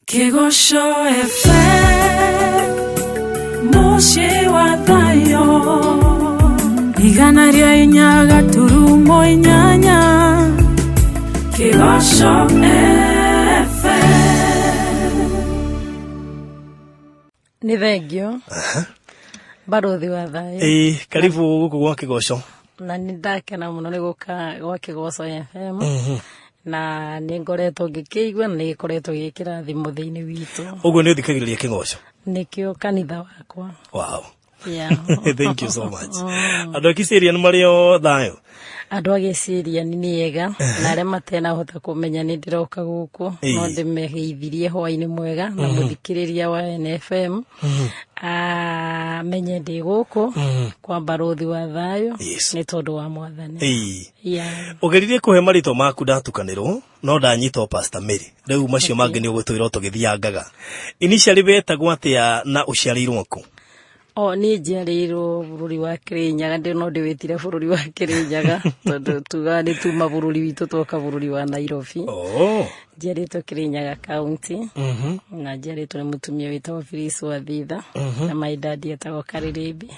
Kĩgoco FM, mũciĩ wa thayũ, 104.8 Kĩgoco FM. Nĩ thengio barũthi wa thayũ. Ĩĩ, karibu gũkũ gwa Kĩgoco. Na nĩ ndakena mũno nĩ gũka gwa Kĩgoco FM, na nĩ ngoretwo ngĩkĩigua na nĩ gĩkoretwo gĩ kĩrathimo thĩinĩ witũ. Ũguo nĩ ũthikagĩrĩria Kĩgoco? Nĩkĩo kanitha wakwa. Wow. Thank you so much. Andũ a Kiserian marĩ o thayũ? Andũ a Gĩciriani nĩ ega, na arĩa matenahota kũmenya nĩ ndĩroka gũkũ, no ndĩmegeithirie hwainĩ mwega na mũthikĩrĩria wa NFM amenye ndĩ gũkũ kwa barũthi wa thayũ nĩ tondũ wa Mwathani. Ũgeririe kũhe marĩtwa maku ndatukanĩrwo, no ndanyitwo Pastor Mary. Rĩu macio mangĩ nĩ ũgũtwĩra o tũgĩthiangaga. Initially wetagwo atĩa na ũciarĩirwo kũ? O niĩ njiarĩirwo bũrũri wa Kĩrĩnyaga, ndĩ no ndĩwĩtire bũrũri wa Kĩrĩnyaga tondũ tugaga nĩ tuma bũrũri witũ twoka bũrũri wa Nairobi. Njiarĩtwo Kĩrĩnyaga County, na njiarĩtwo nĩ mũtumia wĩtagwo Phyllis Wathitha, na my dad etagwo Karĩrĩmbĩ.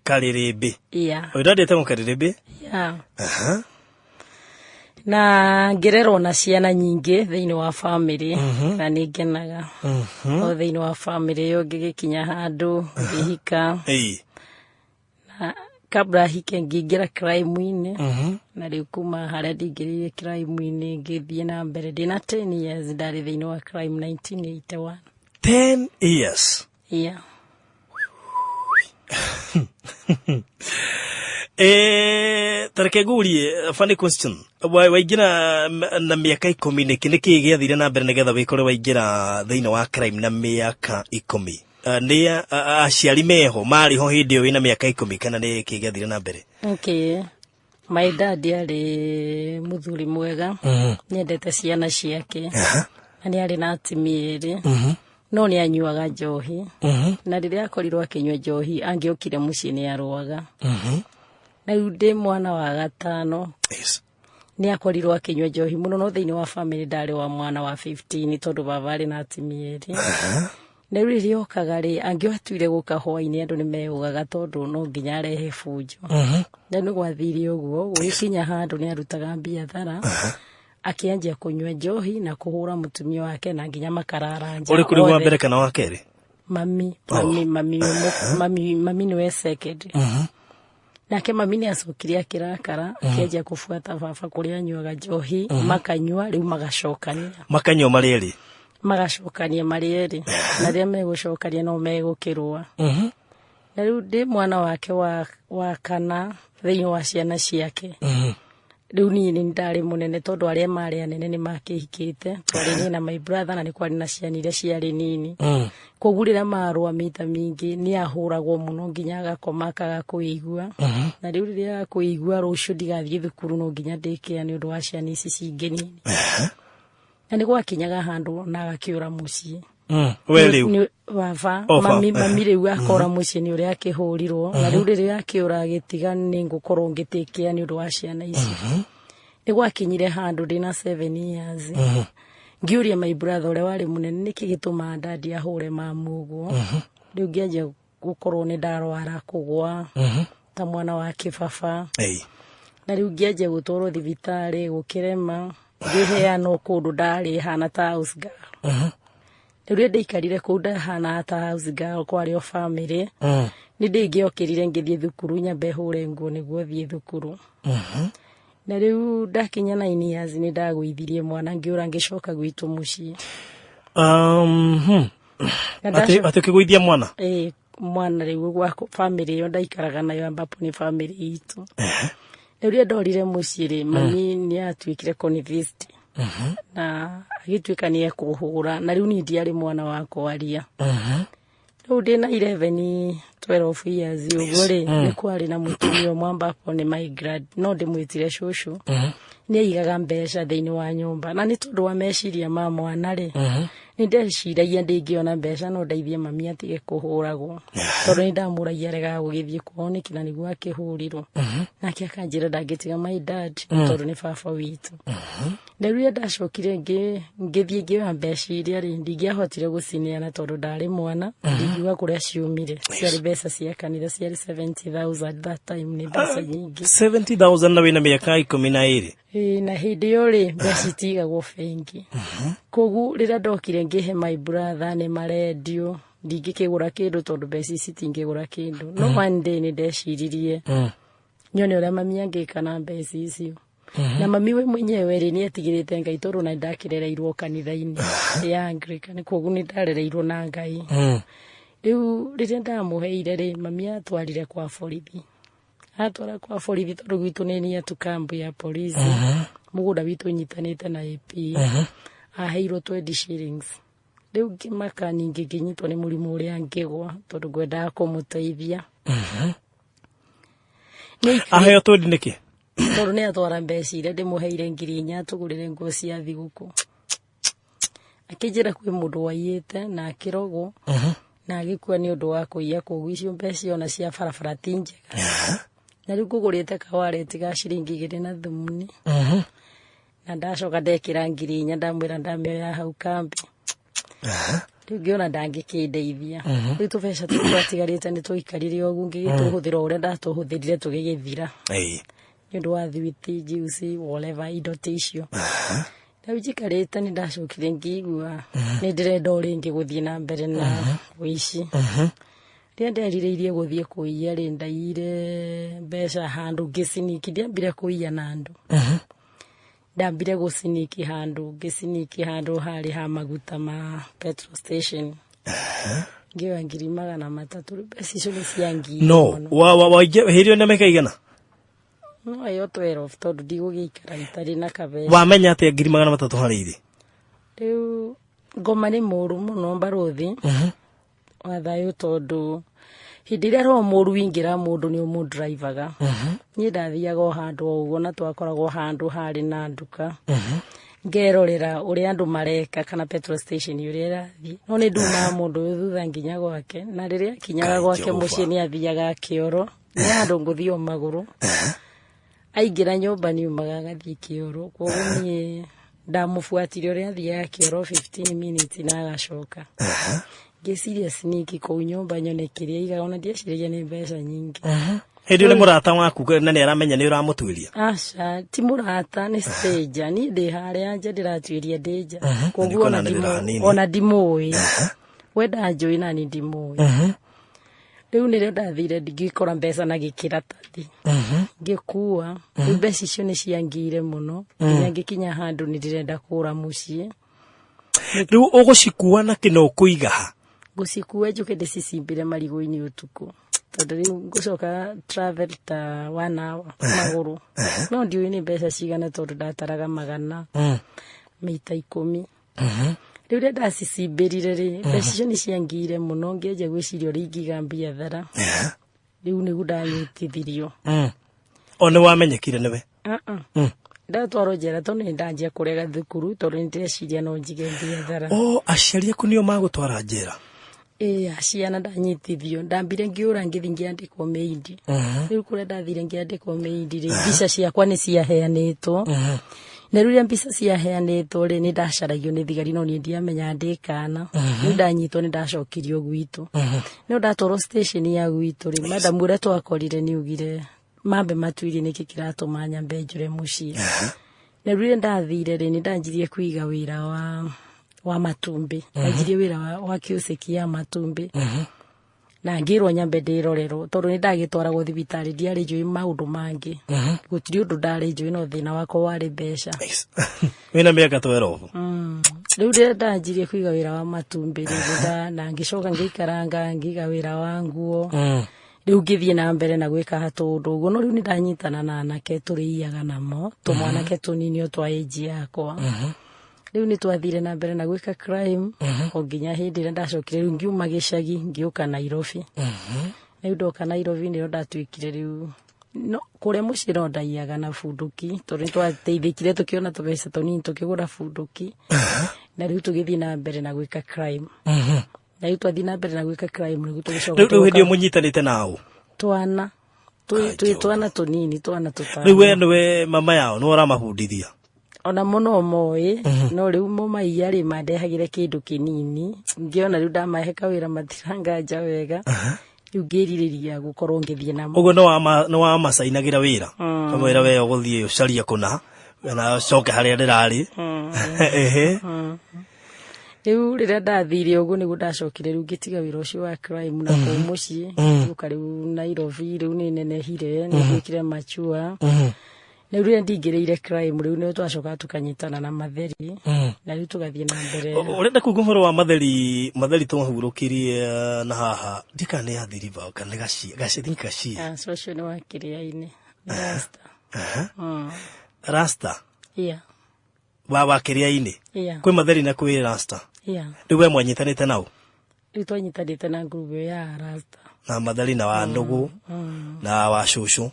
Karĩrĩmbĩ? Yeah. Ũyũ dad etagwo Karĩrĩmbĩ? Yeah. Na ngĩrerwo na ciana nyingĩ thĩinĩ wa famĩlĩ, na nĩ ngenaga. O thĩinĩ wa famĩlĩ ĩyo ngĩgĩkinya handũ ngĩhika. Na kabla hike ngĩingĩra crime-inĩ, na rĩu kuma harĩa ndingĩrĩire crime-inĩ ngĩthiĩ na mbere ndĩna 10 years ndarĩ thĩinĩ wa crime 1981. 10 years? Yeah. Tareke ngurie funny question. Waingĩra na mĩaka 10 nĩkĩ? Nĩkĩ gĩathire na mbere nĩgetha wĩkore waingĩra thĩinĩ wa crime na mĩaka 10? Nĩ aciari meho marĩ ho hĩndĩ ĩyo wĩna mĩaka 10, kana nĩ kĩ gĩathire na mbere? Okay. My dad arĩ mũthuri mwega, nĩendete ciana ciake, na nĩ arĩ na atumia erĩ, no nĩ anyuaga njohi, na rĩrĩa akorirwo akĩnyua njohi angĩokire mũciĩ nĩ arũaga. Na rĩu ndĩ mwana wa gatano, nĩ akorirwo akĩnyua njohi mũno, no thĩinĩ wa famĩlĩ ndarĩ wa mwana wa 15 tondũ baba arĩ na atumia erĩ. Na rĩu rĩrĩa okaga rĩ, angĩatuire gũka hwainĩ andũ nĩ meugaga tondũ no nginya arehe bunjo. Na nĩ gwathire ũguo, gũgĩkinya handũ nĩ arutaga biathara, akĩanjia kũnyua njohi na kũhũra mũtumia wake na nginya makarara nja. Ũrĩkũ rĩu wa othe. mbere kana wa kerĩ? Mami, mami, mami, mami, mami nĩwe second. Nake mami nĩ acokire akĩrakara, akĩanjia kũbuata baba kũrĩa anyuaga njohi, makanyua, rĩu magacokania. Makanyua marĩ erĩ? Magacokania marĩ erĩ, na rĩrĩa megũcokania no megũkĩrũa. Na rĩu ndĩ mwana wake wa kana thĩinĩ wa ciana ciake. Rĩu niĩ nĩ ndarĩ mũnene tondũ arĩa marĩ anene nĩ makĩhikĩte, twarĩ niĩ na my brother, na nĩ kwarĩ na ciana iria ciarĩ nini. Koguo rĩrĩa marũa mita mingĩ nĩ ahũragwo mũno nginya agakoma akaga kwĩigua. Na rĩu rĩrĩa akwĩigua rũciũ ndigathiĩ thukuru no nginya ndĩkĩa nĩ ũndũ wa ciana ici cingĩ nini. Na nĩ gwakinyaga handũ na agakĩũra mũciĩ. We rĩu? Nĩ baba, Oh, mami, baba. mami rĩu akora mũciĩ nĩ ũrĩa akĩhũrirwo. Na rĩu rĩrĩa akĩũra agĩtiga nĩ ngũkorwo ngĩtĩkĩa nĩ ũndũ wa ciana ici. Nĩ gwakinyire handũ ndĩna 7 years. Ngĩũria my brother ũrĩa warĩ mũnene nĩkĩ gĩtũmaga dadi ahũre mamu ũguo. Rĩu ngĩanjia gũkorwo nĩ ndarwara kũgwa ta mwana wa kĩbaba. Na rĩu ngĩanjia gũtwarwo thibitarĩ gũkĩrema, ngĩheanwo kũndũ ndarĩ hana ta house girl. Rĩu rĩrĩa ndaikarire kũu ndahana ta house girl kwarĩ o family, nĩ ndĩngĩokĩrire ngĩthiĩ thukuru nyambe hũre nguo nĩguo thiĩ thukuru. Na rĩu ndakinya 9 years nĩ ndagũithirie mwana ngĩũra ngĩcoka gwitũ mũciĩ. Na Atĩ ũkĩgũithia mwana? Ĩĩ, mwana rĩu gwa family ĩyo ndaikaraga nayo ambapo nĩ family itũ. Rĩu rĩrĩa ndorire mũciĩ rĩ, mami nĩ atuĩkire convinced. Na agĩtuĩka nĩ ekũhũra, na rĩu niĩ ndiarĩ mwana wa kwaria. Rĩu ndĩna 11, 12 years ũguo rĩ, nĩ kwarĩ na mũtumia ũmwe ambapo nĩ my grand, no ndĩmwĩtire cũcũ. Nĩ aigaga mbeca thĩinĩ wa nyũmba, na nĩ tondũ wa meciria ma mwana rĩ, Nĩ ndeciragia ndingĩona mbeca no ndeithie mami atige kũhũragwo, tondũ nĩ ndamũragia aregaga gũgĩthiĩ kwao nĩkĩ na nĩguo akĩhũrirwo. Nake akanjĩra ndangĩtiga my dad tondũ nĩ baba witũ. Na rĩrĩa ndacokire ngĩthiĩ ngĩoya mbeca iria rĩ, ndingĩahotire gũcineana tondũ ndarĩ mwana, ndingiuga kũrĩa ciumire. Ciarĩ mbeca cia kanitha, ciarĩ 70,000 that time, nĩ mbeca nyingĩ. 70,000 na wĩna mĩaka 12? Ĩĩ, na hĩndĩ ĩyo rĩ, mbeca itigagwo bengi. Koguo rĩrĩa ndokire ngĩhe my brother nĩ marendio, ndingĩkĩgũra kĩndũ tondũ mbeca ici itingĩgũra kĩndũ. No one day nĩ ndeciririe nyone ũrĩa mami angĩka na mbeca icio. Na mami we mwenyewe rĩ, nĩ etigĩrĩte Ngai tondũ na ndakĩrereirwo kanitha-inĩ ya Anglican, koguo nĩ ndarereirwo na Ngai. Rĩu rĩrĩa ndamũheire rĩ, mami atwarire kwa borithi. Atwara kwa borithi tondũ gwitũ nĩ near to camp ya polisi, mũgũnda witũ ũnyitanĩte na AP. Aheirwo 20 shillings. Rĩu ngĩmaka ningĩ, ngĩnyitwo nĩ mũrimũ ũrĩa ngĩgwa tondũ ngwendaga kũmũteithia. Aheo twendi nĩkĩ? Tondũ nĩ atwara mbeca iria ndĩmũheire 4,000 atũgũrĩre nguo cia thigũkũ. Akĩnjĩra kwĩ mũndũ waiyĩte na akĩrogwo na agĩkua nĩ ũndũ wa kũiya, koguo icio mbeca ona cia barabara ti njega. Na rĩu ngũgũrĩte kawareti ga ciringi 2 na thumuni, na ndacoka ndekĩra 4,000, ndamwĩra ndamĩoya hau kambi. Rĩu ngĩona ndangĩkĩndeithia. Rĩu tũbeca tũu twatigarĩte nĩ twaikarire ũguo, ngĩgĩtũhũthĩra o ũrĩa ndatũhũthĩrire, tũgĩgĩthira nĩ ũndũ wa thwiti, juice, whatever, indo ta icio. Rĩu njikarĩte nĩ ndacokire ngĩigua nĩ ndĩrenda o rĩngĩ gũthiĩ na mbere na ũici. Rĩrĩa nderirĩirie gũthiĩ kũiya rĩ, ndaiyire mbeca handũ ngĩciniki. Ndiambire kũiya na andũ, ndambire gũciniki handũ, ngĩciniki handũ harĩ ha maguta ma petrol station, ngĩoya 300,000. Rĩu mbeca icio nĩ ciangiire No mũno. Hĩndĩ ĩyo nĩ mĩaka igana? No ĩyo 12, tondũ ndigũgĩikara itarĩ na kabeca. Wamenya atĩa 300,000 harĩ irĩ? Rĩu ngoma nĩ mũru mũno, mbarũthi wa thayũ, tondũ hĩndĩ ĩrĩa roho mũru ingĩra mũndũ nĩ ũmũndraivaga. Niĩ ndathiaga o handũ o ũguo, na twakoragwo handũ harĩ na nduka, ngerorera ũrĩa andũ mareka kana petrol station ũrĩa ĩrathiĩ, no nĩ ndumaga mũndũ ũyũ thutha nginya gwake, na rĩrĩa akinyaga Ngai gwake Jehova. mũciĩ nĩ athiaga kĩoro, nĩ handũ ngũthiĩ o magũrũ. Aingĩra nyũmba niumaga agathiĩ kĩoro, koguo niĩ ndamũbuatire ũrĩa athiaga kĩoro 15 minutes na agacoka. Ngĩciria sneak kũu nyũmba nyone kĩrĩa aigaga, ona ndieciragia nĩ mbeca nyingĩ. Hĩndĩ ĩyo nĩ mũrata waku na nĩ aramenya nĩ ũramũtuĩria? Aca, ti mũrata, nĩ stranger. Niĩ ndĩ harĩa nja ndĩratuĩria ndĩ nja, koguo ona Nĩkuonanĩrĩra hanini. ona ndimũĩ, we ndanjũĩ na niĩ ndimũĩ. Rĩu nĩrĩo ndathire ngĩkora mbeca na gĩkĩratathi ngĩkua. Rĩu mbeca icio nĩ ciangire mũno nginya ngĩkinya handũ nĩ ndĩrenda kũra mũciĩ. Rĩu ũgũcikua na kĩ na ũkũiga ha? Ngũcikua njũke ndĩcicimbĩre marigũ-inĩ ũtukũ, tondũ rĩu ngũcoka travel ta one hour magũrũ, no ndiũĩ nĩ mbeca cigana tondũ ndataraga magana maita 10. Rĩu rĩrĩa ndacicimbĩrire rĩ, mbeca icio nĩ ciangire mũno, ngĩanjia gwĩciria ũrĩa ingiga biathara. Rĩu nĩguo ndanyitithirio. O nĩ wamenyekire nĩwe? Uh-uh. Ndatwarwo njera tondũ nĩ ndanjia kũrega thukuru, tondũ nĩ ndĩreciria no njige biathara. O aciari aku nĩo magũtwara njera? Ĩĩ, ciana ndanyitithio. Ndambire ngĩũra, ngĩthiĩ ngĩandĩkwo mĩindi. Rĩu kũrĩa ndathire ngĩandĩkwo mĩindi rĩ, mbica ciakwa nĩ ciaheanĩtwo, na rĩu rĩrĩa mbica ciaheanĩtwo rĩ, nĩ ndacaragio nĩ thigari, no niĩ ndiamenya ndĩ kana. Rĩu ndanyitwo nĩ ndacokirio gwitũ, no ndatwarwo station ya gwitũ rĩ, madamu ũrĩa twakorire nĩ ugire mambe matuirie nĩkĩ kĩratũma nyambe njũre mũciĩ. Na rĩu rĩrĩa ndathire rĩ, nĩ ndanjirie kũiga wĩra wa matumbĩ. Ndanjirie wĩra wa kĩũceki ya matumbĩ, na ngĩrwo nyambe ndĩrorerwo tondũ nĩ ndagĩtwaragwo thibitarĩ. Ndiarĩ njũĩ maũndũ mangĩ, gũtirĩ ũndũ ndarĩ njũĩ, no thĩna wakwa warĩ mbeca. Wĩna mĩaka 12? Rĩu rĩrĩa ndanjirie kũiga wĩra wa matumbĩ rĩ, na ngĩcoka ngĩikaranga ngĩiga wĩra wa nguo. Rĩu ngĩthiĩ na mbere na gwĩka tũũndũ ũguo, no rĩu nĩ ndanyitana na anake tũrĩiyaga namo, tũmwanake tũnini o twa age yakwa. Rĩu nĩ twathire na mbere na gwĩka crime o nginya hĩndĩ ĩrĩa ndacokire rĩu ngiuma gĩcagi ngĩũka Nairobi. Rĩu ndoka Nairobi nĩrĩo ndatuĩkire rĩu No kũrĩa mũciĩ no ndaiyaga na bunduki, tondũ nĩ twateithĩkire tũkĩona tũbeca tũnini tũkĩgũra bunduki, na rĩu tũgĩthiĩ na mbere na gwĩka crime. Na rĩu twathiĩ na mbere na gwĩka crime nĩguo tũgĩcoka Rĩu hĩndĩ ĩyo tũgoka mũnyitanĩte nao? Twana twĩ twana tũnini, twana tũtano. Rĩu we nĩwe mama yao, nĩwe ũramabundithia? Ona mũno moĩ, no rĩu mũmaiya rĩ, mandehagĩre kĩndũ kĩnini. Ngĩona rĩu ndamahe kawĩra matiranganja wega, rĩu ngĩrirĩria gũkorwo ngĩthiĩ namo. Ũguo nĩ wamacainagĩra wĩra, kamwĩra we ũgũthiĩ ũcarie kũna na ũcoke harĩa ndĩrarĩ. Ehe. Rĩu rĩrĩa ndathire ũguo, nĩguo ndacokire rĩu ngĩtiga wĩra ũcio wa crime na kũu mũciĩ, ngĩũka rĩu Nairobi. Rĩu nĩ nenehire, nĩ nduĩkire mature. Rĩu rĩrĩa ndingĩrĩire crime, rĩu nĩ twacokaga tũkanyitana na matheri, na rĩu tũgathiĩ na mbere. Ũrenda kuga ũhoro wa matheri? Matheri twahurũkirie na haha, ndikana nĩ Athi River kana nĩ Gacia, Gacia, I think Gacia. Ah, so ũcio nĩ wa kĩrĩa-inĩ, nĩ rasta. Rasta? Yeah. Wa kĩrĩa-inĩ? Yeah. Kwĩ matheri na kwĩ rasta. Yeah. Rĩu we mwanyitanĩte nao? Rĩu twanyitanĩte na group ĩyo ya rasta. Na matheri na wa nũgũ na wa cũcũ.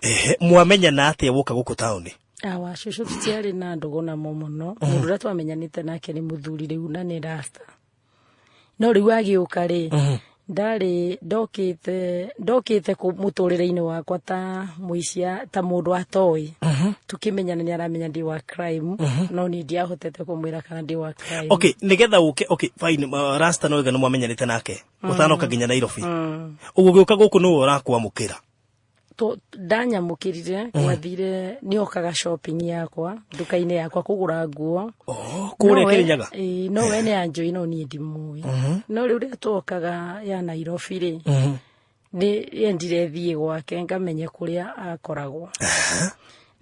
Ehe, mwamenyana atĩa woka gũkũ taũni? Awa cũcũ tũtiarĩ na ndũgũ namo mũno. Mũndũ ũrĩa twamenyanĩte nake nĩ mũthuri rĩu, na nĩ rasta. No rĩu agĩũka rĩ, ndarĩ ndokĩte mũtũrĩre-inĩ wakwa ta mũicia, ta mũndũ atoĩ. Tukĩmenyana nĩ aramenya ndĩ wa crime, no niĩ ndiahotete kũmwĩra kana ndĩ wa crime. Okay, nigetha ũke, okay, fine, rasta no wega nĩ mwamenyanĩte nake ũtanoka nginya Nairobi. Ũguo ũgĩũka gũkũ, nĩwe ũrakwamũkĩra? Ndanyamũkĩrire, gwathire nĩ okaga shopping yakwa, nduka-inĩ yakwa kũgũra nguo. Oh, kũrĩa No we- Kĩrĩnyaga? Ĩĩ, no we nĩ anjũĩ, no niĩ ndimũĩ. No rĩu rĩrĩa twokaga ya Nairobi rĩ, nĩ endire thiĩ gwake ngamenye kũrĩa akoragwo.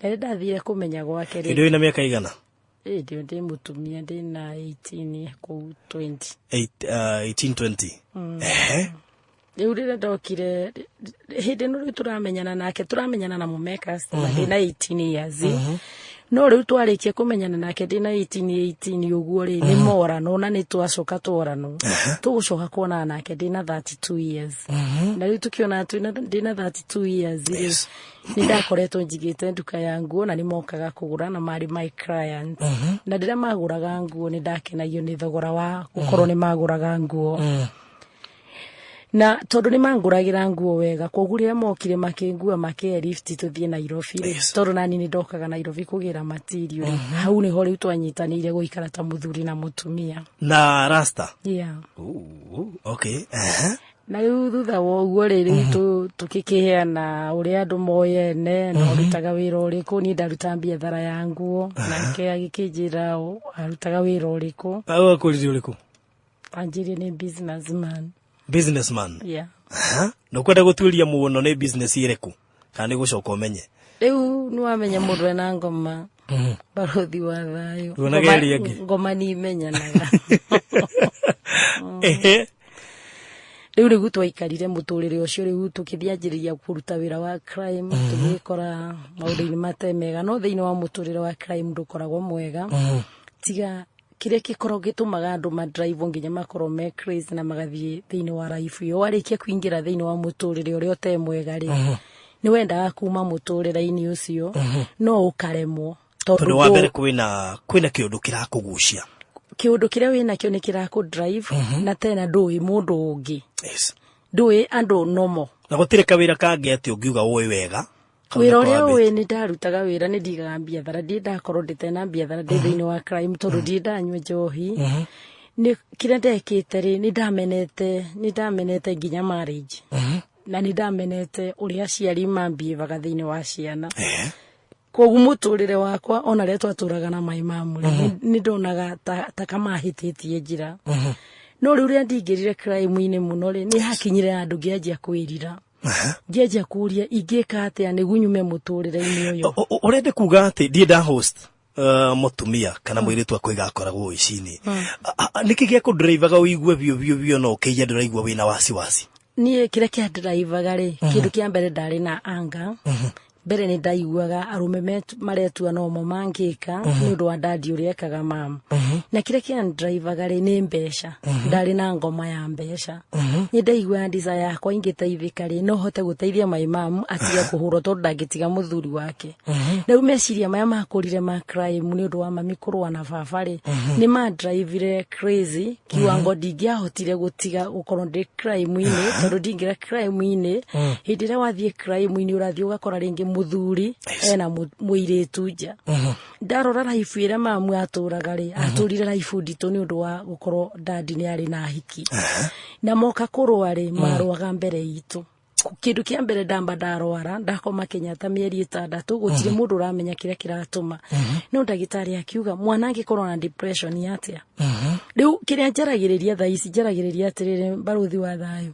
Na rĩrĩa ndathire kũmenya gwake rĩ, Hĩndĩ ĩyo wĩna mĩaka igana? Ĩ, ndĩ mũtumia, ndĩ na 18 kũu 20. 18, 20. Ehe. Rĩu rĩrĩa ndokire hĩndĩ ĩno, rĩu tũramenyana nake, tũramenyana na mũme customer, ndĩ na 18 years. No rĩu twarĩkia kũmenyana nake ndĩ na 18 18 ũguo rĩ, nĩ morano na nĩ twacoka tworano, tũgũcoka kuonana nake ndĩ na 32 years. Na rĩu tũkĩona ndĩ na 32 years rĩ, nĩ ndakoretwo njigĩte nduka ya nguo na nĩ mokaga kũgũra na marĩ my clients. Na rĩrĩa magũraga nguo, nĩ ndakenagio nĩ thogora wa gũkorwo nĩ magũraga nguo, na tondũ nĩ mangũragĩra nguo wega, koguo rĩrĩa mokire makĩngua makĩhe lift tũthiĩ Nairobi rĩ, tondũ nani nĩ ndokaga Nairobi kũgĩra material rĩ, hau nĩho rĩu twanyitanĩire gũikara ta mũthuri na mũtumia. Na rasta? Yeah. Ooh, okay. Ehe. Na rĩu thutha wa ũguo rĩ, rĩu tũgĩkĩheana ũrĩa andũ moyene na ũrutaga wĩra ũrĩkũ. Niĩ ndarutaga biathara ya nguo, nake agĩkĩnjĩra arutaga wĩra ũrĩkũ. Akwĩrire ũrĩkũ? Anjĩrie nĩ businessman. Businessman? Yeah. Aha. Na ũkwenda gũtuĩria mũno nĩ business ĩrĩkũ kana nĩ gũcoka ũmenye? Rĩu nĩwamenya mũndũ ena ngoma, barothi wa thayũ. Nduonaga ĩrĩa ĩngĩ. Ngoma nĩ imenyanaga. Ehe. Rĩu rĩu twaikarire mũtũrĩre ũcio, rĩu tũkĩthianjĩrĩria kũruta wĩra wa crime, tũgĩkora maũndũ-inĩ mate mega. No thĩinĩ wa mũtũrĩre wa crime ndũkoragwo mwega, tiga kĩrĩa gĩkoragwo gĩtũmaga andũ madrive nginya makorwo me crazy na magathiĩ thĩinĩ wa life ĩyo. Warĩkia kũingĩra thĩinĩ wa mũtũrĩre ũrĩa ũte mwega rĩ, nĩ wendaga kuma mũtũrĩre-inĩ ũcio, no ũkaremwo. Tondũ wa mbere kwĩna kĩũndũ kĩrakũgucia. Kĩũndũ kĩrĩa wĩnakĩo nĩ kĩrakũ drive, na tena ndũĩ mũndũ ũngĩ, ndũĩ andũ nomo. Na gũtirĩ kawĩra kangĩ atĩ ũngiuga ũĩ wega? Wĩra ũrĩa ũĩ, nĩ ndarutaga wĩra, nĩ ndigaga biathara. Ndirĩ ndakorwo ndĩte na biathara ndĩ thĩinĩ wa crime, tondũ ndirĩ ndanyua njohi. Nĩ kĩrĩa ndekĩte rĩ, nĩ ndamenete nginya marriage, na nĩ ndamenete ũrĩa aciari mambiĩvaga thĩinĩ wa ciana. Koguo mũtũrĩre wakwa, ona rĩrĩa twatũraga na maĩ ma mũrĩ, nĩ ndonaga ta kamahĩtĩtie njĩra. No rĩu rĩrĩa ndingĩrire crime-inĩ mũno rĩ, nĩ hakinyire handũ ngĩanjia kwĩrira, ngĩanjia kũria ingĩka atĩa nĩguo nyume mũtũrĩre-inĩ ũyũ. Ũrenda kuga atĩ ndiĩ nda host mũtumia kana mũirĩtu akoiga akoragwo ũici-inĩ, nĩkĩ gĩa kũndrivaga ũigue biũ biũ biũ no ũkĩiya ndũraigua wĩna wasiwasi? Niĩ kĩrĩa kĩandrivaga rĩ, kĩndũ kĩa mbere ndarĩ na anga. Mbere nĩ ndaiguaga arũme maretua nomo mangĩka nĩ ũndũ wa dadi ũrĩa ekaga mamu, na kĩrĩa kĩandrivaga rĩ nĩ mbeca. Ndarĩ na ngoma ya mbeca. Nĩ ndaiguaga desire yakwa ingĩteithĩka rĩ, no hote gũteithia my mom atige kũhũrwo tondũ ndangĩtiga mũthuri wake. Rĩu meciria maya makũrire ma crime nĩ ũndũ wa mami kũrũa na baba rĩ, nĩ mandrivire crazy kiwango ndingĩahotire gũtiga gũkorwo ndĩ crime-inĩ, tondũ ndingĩra crime-inĩ. Hĩndĩ ĩrĩa wathiĩ crime-inĩ, ũrathiĩ ũgakora rĩngĩ mũthuri ena mũirĩtu nja. Ndarora life ĩrĩa mamu atũraga rĩ, atũrire life nditũ nĩ ũndũ wa gũkorwo dadi nĩ arĩ na hiki na moka kũrũa rĩ, marũaga mbere itũ. Kĩndũ kĩa mbere, ndamba ndarwara, ndakoma Kenyatta mĩeri 6, gũtirĩ mũndũ ũramenya kĩrĩa kĩratũma, no ndagĩtarĩ akiuga mwana angĩkorwo na depression atĩa. Rĩu kĩrĩa njaragĩrĩria thaa ici, njaragĩrĩria atĩrĩrĩ, barũthi wa thayũ,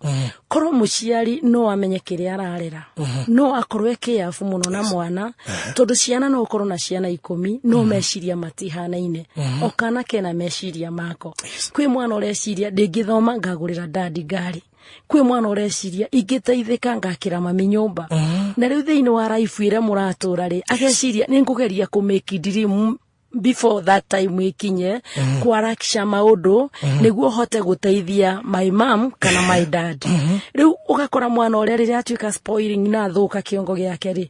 korwo mũciari no amenye kĩrĩa ararera, no akorwo e kĩabu mũno na mwana, tondũ ciana no ũkorwo na ciana 10, no meciria matihanaine. O kana kena meciria mako. Kwĩ mwana ũreciria, ndĩngĩthoma ngagũrĩra dadi ngari. Kwĩ mwana ũreciria, ingĩteithĩka ngakĩra mami nyũmba. Na rĩu thĩinĩ wa life ĩrĩa mũratũra rĩ, ageciria nĩ ngũgeria kũ make dream before that time ĩkinye, kwarakisha maũndũ nĩguo hote gũteithia my mom kana my dad. Rĩu ũgakora mwana ũrĩa rĩrĩa atuĩka spoiling na athũka kĩongo gĩake rĩ,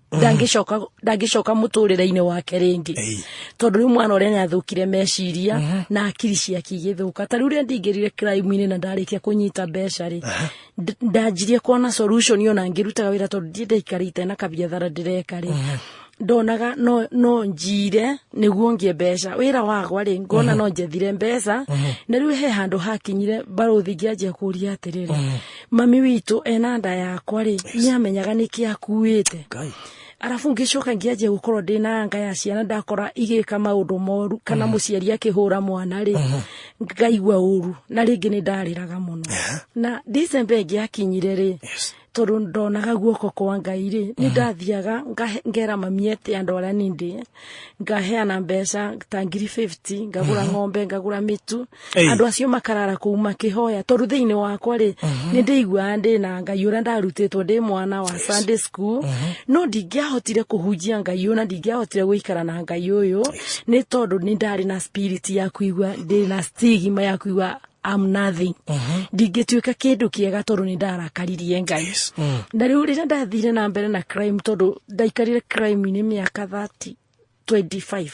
ndangĩcoka mũtũrĩre-inĩ wake rĩngĩ, tondũ rĩu mwana ũrĩa nĩathũkire meciria na akiri ciake igĩthũka. Ta rĩu rĩrĩa ndingĩrire crime-inĩ na ndarĩkia kũnyita mbeca rĩ, ndanjirie kuona solution ona ngĩrutaga wĩra, tondũ ndiĩ ndaikarĩte na kabiathara ndĩreka rĩ, ndonaga no njire nĩguo ngĩe mbeca. Wĩra wagwa rĩ, ngona no njethire mbeca. Na rĩu he handũ hakinyire, barũthi, ngĩanjia kũria atĩrĩrĩ, mami witũ ena nda yakwa rĩ, nĩamenyaga nĩkĩ akuĩte? Ngai. Arabu ngĩcoka ngĩanjia gũkorwo ndĩna anga ya ciana, ndakora igĩka maũndũ moru kana mũciari akĩhũra mwana rĩ, ngaigua ũru na rĩngĩ nĩ ndarĩraga mũno. Na December ĩngĩ yakinyire rĩ, tondũ ndonaga guoko kwa Ngai rĩ, nĩ ndathiaga ngera mami ete andũ arĩa nĩ ndĩ, ngaheana mbeca ta ngiri 50, ngagũra ng'ombe, ngagũra mĩtu. Andũ acio makarara kũu makĩhoya, tondũ thĩinĩ wakwa rĩ, nĩ ndĩiguaga ndĩ na Ngai ũrĩa ndarutĩtwo ndĩ mwana wa Sunday school, no ndingĩahotire kũhunjia Ngai ũyũ na ndingĩahotire gũikara na Ngai ũyũ, nĩ tondũ nĩ ndarĩ na spirit ya kuigua ndĩ na stigma ya kuigua I'm nothing, ndingĩtuĩka kĩndũ kĩega tondũ nĩ ndarakaririe Ngai. Na rĩu rĩrĩa ndathire na mbere na crime, tondũ ndaikarire crime-inĩ mĩaka 30, 25.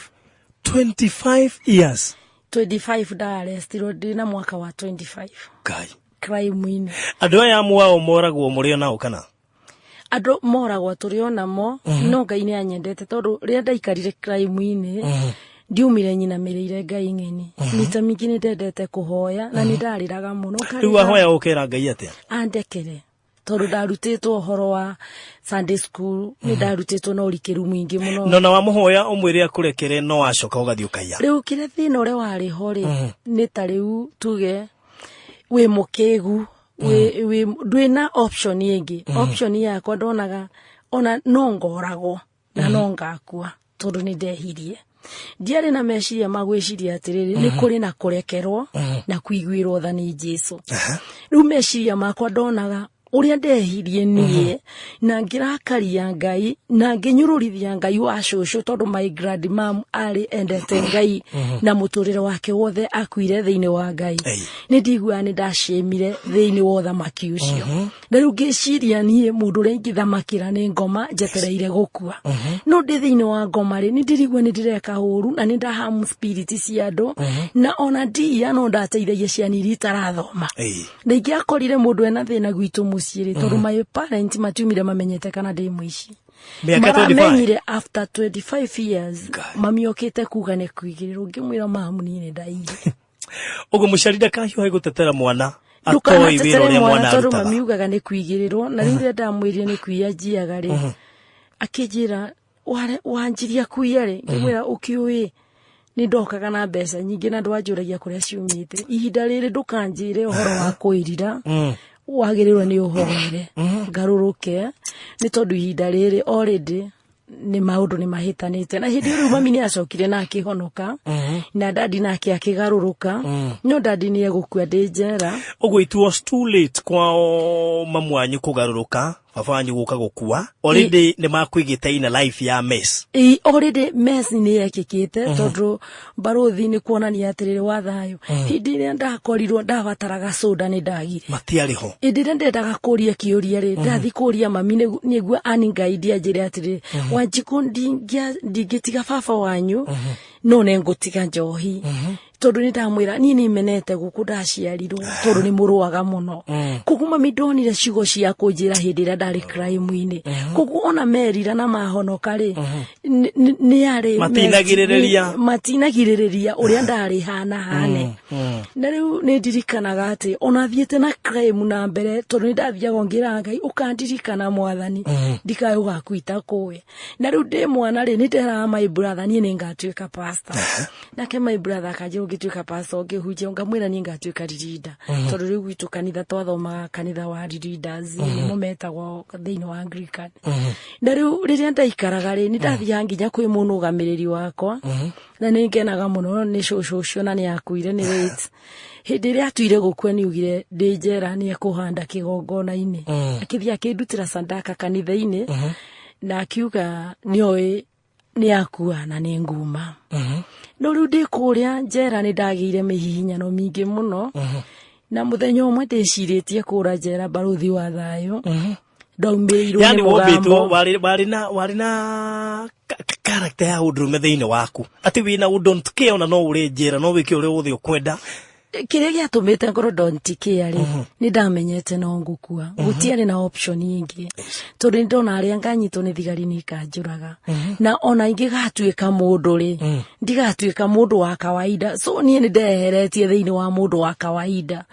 25 years? 25. Ndarestirwo ndĩ na mwaka wa 25. Ngai. Crime-inĩ. Andũ aya mwao moragwo mũrĩ o nao kana? Andũ moragwo tũrĩ o namo, no Ngai nĩ anyendete, tondũ rĩrĩa ndaikarire crime-inĩ, ndiumire nyinamĩrĩire Ngai ng'eni. Mita mingĩ nĩ ndendete kũhoya na nĩ ndarĩraga mũno. Rĩu Ngarĩra wahoya ũkera Ngai atĩa? Andekere, tondũ ndarutĩtwo ũhoro wa Sunday school, nĩ ndarutĩtwo na ũrikĩru mũingĩ mũno. No na wamũhoya ũmwĩre akũrekere, no wacoka ũgathiĩ ũkaiya? Rĩu kĩrĩa thĩna ũrĩa warĩ ho rĩ, nĩ ta rĩu tuge wĩ mũkĩgu, ndwĩna option ĩngĩ. Option yakwa ndonaga ona no ngoragwo na no ngakua, tondũ nĩ ndehirie. Ndiarĩ na meciria ma gwĩciria atĩrĩrĩ, nĩ kũrĩ na kũrekerwo na kũiguĩrwo tha nĩ Jesu. Rĩu meciria makwa ndonaga ũrĩa ndehirie niĩ na ngĩrakaria Ngai na ngĩnyũrũrithia Ngai wa cũcũ, tondũ my grandmam arĩ endete Ngai na mũtũrĩre wake wothe akuire thĩinĩ wa Ngai. Nĩ ndiguaga nĩ ndacĩmire thĩinĩ wa ũthamaki ũcio. Na rĩu ngĩciria niĩ mũndũ ũrĩa ingĩthamakĩra nĩ ngoma njetereire gũkua. No ndĩ thĩinĩ wa ngoma rĩ, nĩ ndĩrigua nĩ ndĩreka ũru na nĩ ndahamu spirit cia andũ, na ona ndia no ndateithagia ciana iria itarathoma. Na ingĩakorire mũndũ ena thĩna gwitũ mũciĩ rĩ, tondũ my parents matiumire mamenyete kana ndĩ mũici. Mĩaka 25? Maramenyire after 25 years. God. Mami okĩte kuga nĩ kuigĩrĩrwo, ngĩmwĩra, "Mamu, niĩ nĩ ndaiyire." Ũguo mũciari ndakahiũhe gũtetera mwana atoĩ wĩra Ndũkanatetere ũrĩa mwana, mwana tondũ arutaga. mami ugaga nĩ kuigĩrĩrwo. Na rĩu rĩrĩa ndamwĩrire nĩ kuiya njiaga rĩ, akĩnjĩra, "Wanjiria kuiya rĩ?" Ngĩmwĩra, "Ũkĩũĩ nĩ ndokaga na mbeca nyingĩ na ndwanjũragia kũrĩa ciumĩte. Ihinda rĩrĩ ndũkanjĩre ũhoro wa kwĩrira, wagĩrĩirwo nĩ ũhoere ngarũrũke, nĩ tondũ ihinda rĩrĩ already nĩ maũndũ nĩ mahĩtanĩte." Na hĩndĩ ĩyo rĩu mami nĩ acokire na akĩhonoka, na dadi nake akĩgarũrũka, no dadi nĩ egũkua ndĩ njera. Ũguo it was too late kwao mamu wanyu kũgarũrũka. Baba wanyu gũka gũkua already nĩ makuigĩte in a life ya mess. Ĩ, already mess nĩ yekĩkĩte, tondũ barũthi nĩ kuonania atĩrĩrĩ wa thayũ, hĩndĩ ĩrĩa ndakorirwo ndabataraga soda nĩ ndagire. Matiarĩ ho. Hĩndĩ ĩrĩa ndendaga kũria kĩũria rĩ, ndathi kũria mami nĩguo ani ngai ndianjĩre atĩrĩrĩ, Wanjikũ, ndingĩtiga baba wanyu, no nĩ ngũtiga njohi, tondũ nĩ ndamwĩra niĩ nĩ menete gũkũ ndaciarirwo, tondũ nĩ mũrũaga mũno. Koguo mami ndonire ciugo cia kũnjĩra hĩndĩ ĩrĩa ndarĩ crime-inĩ. Koguo ona merira na mahonoka rĩ, nĩ yarĩ Matinagirĩrĩria. Matinagirĩrĩria ũrĩa ndarĩ hana hane. Na rĩu nĩ ndirikanaga atĩ ona thiĩte na crime na mbere, tondũ nĩ ndathiaga ngĩraga Ngai ũkandirikana mwathani, ndikae ũgakuita kũĩ. Na rĩu ndĩ mwana rĩ, nĩ nderaga my brother niĩ nĩ ngatuĩka pastor. Nake my brother akanjĩra, ũngĩtuĩka pastor ũngĩhunjia? Ngamwĩra niĩ ngatuĩka leader, tondũ rĩu gwitũ kanitha twathomaga kanitha wa leaders, nĩmo metagwo thĩinĩ wa Anglican. Na rĩu rĩrĩa ndaikaraga rĩ, nĩ ndathiaga nginya kwĩ mũnũgamĩrĩri wakwa, na nĩ ngenaga mũno nĩ cũcũ ũcio, na nĩ akuire, nĩ late. Hĩndĩ ĩrĩa atuire gũkua, nĩ ugire ndĩ njera nĩ ekũhanda kĩgongona-inĩ. Akĩthiĩ akĩndutĩra sadaka kanitha-inĩ, na akiuga nĩoĩ nĩ akua na nĩ nguma. No rĩu ndĩ kũrĩa njera nĩ ndagĩire mĩhihinyano mĩingĩ mũno, na mũthenya ũmwe ndĩcirĩtie kũra njera, barũthi wa thayũ, ndaumĩrĩirwo Yani nĩ wombĩtwo mũgambo. Warĩ na character ya ũndũrũme thĩinĩ waku, atĩ wĩna ũ don't care, ona no ũrĩ njera no wĩke ũrĩa wothe ũkwenda. Kĩrĩa gĩatũmĩte ngorwo don't care rĩ, nĩ ndamenyete no ngũkua, gũtiarĩ na option ĩngĩ, tondũ nĩ ndona arĩa nganyitwo nĩ thigari nĩ ikanjũraga, na ona ingĩgatuĩka mũndũ rĩ, ndigatuĩka mũndũ wa kawaida. So niĩ nĩ ndeheretie thĩinĩ wa mũndũ wa kawaida,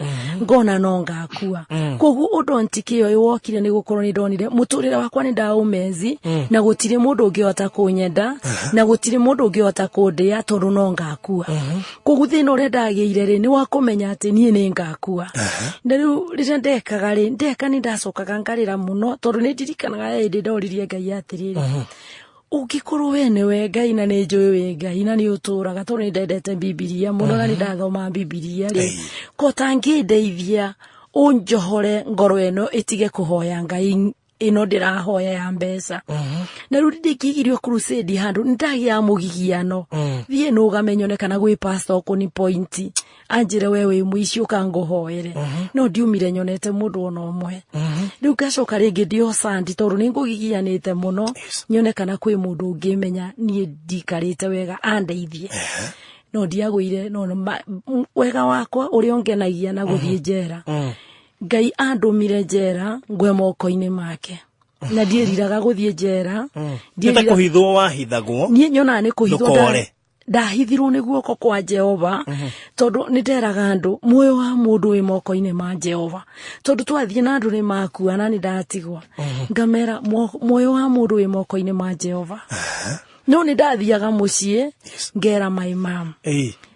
ngona no ngakua. Koguo ũndũ don't care ũyũ wokire nĩ gũkorwo nĩ ndonire mũtũrĩre wakwa nĩ ndaũmezi, na gũtirĩ mũndũ ũngĩhota kũnyenda, na gũtirĩ mũndũ ũngĩhota kũndĩa, tondũ no ngakua. Koguo thĩna ũrĩa ndagĩire rĩ, nĩ wa kũmenya atĩ niĩ nĩ ngakua. Na rĩu rĩrĩa ndekaga rĩ, ndeka nĩ ndacokaga ngarĩra mũno, tondũ nĩ ndirikanaga hĩndĩ ndoririe Ngai atĩrĩrĩ, ũngĩkorwo we nĩwe Ngai, na nĩ njũĩ wĩ Ngai na nĩ ũtũraga, tondũ nĩ ndendete Bibilia mũno na nĩ ndathoma Bibilia rĩ, ko tangĩndeithia ũnjohore ngoro ĩno ĩtige kũhoya Ngai ĩno ndĩrahoya ya mbeca. Na rĩu ndĩkĩigirio crusade handũ, nĩ ndagĩa mũgigiano, thiĩ nũgame nyone kana gwĩ pastor ũkũni point anjĩre, we wĩ mũici, ũkangũhoere. No ndiumire nyonete mũndũ ona ũmwe. Rĩu ngacoka rĩngĩ ndĩ o sandi, tondũ nĩ ngũgigianĩte mũno, nyone kana kwĩ mũndũ ũngĩmenya niĩ ndikarĩte wega andeithie, no ndiagũire. No wega wakwa ũrĩa ũngenagia na gũthiĩ njera, Ngai andũmire njera ngwe moko-inĩ make, na ndiĩriraga gũthiĩ njera. Nĩ ta kũhithwo wahithagwo. Niĩ nyonaga nĩ kũhithwo. Ndũkore. Ndahithirwo nĩ guoko kwa Jehova, tondũ nĩ nderaga andũ muoyo wa mũndũ wĩ moko-inĩ ma Jehova, tondũ twathiĩ na andũ nĩ makua na nĩ ndatigwo, ngamera muoyo wa mũndũ wĩ moko-inĩ ma Jehova. No nĩ ndathiaga mũciĩ ngera my mom,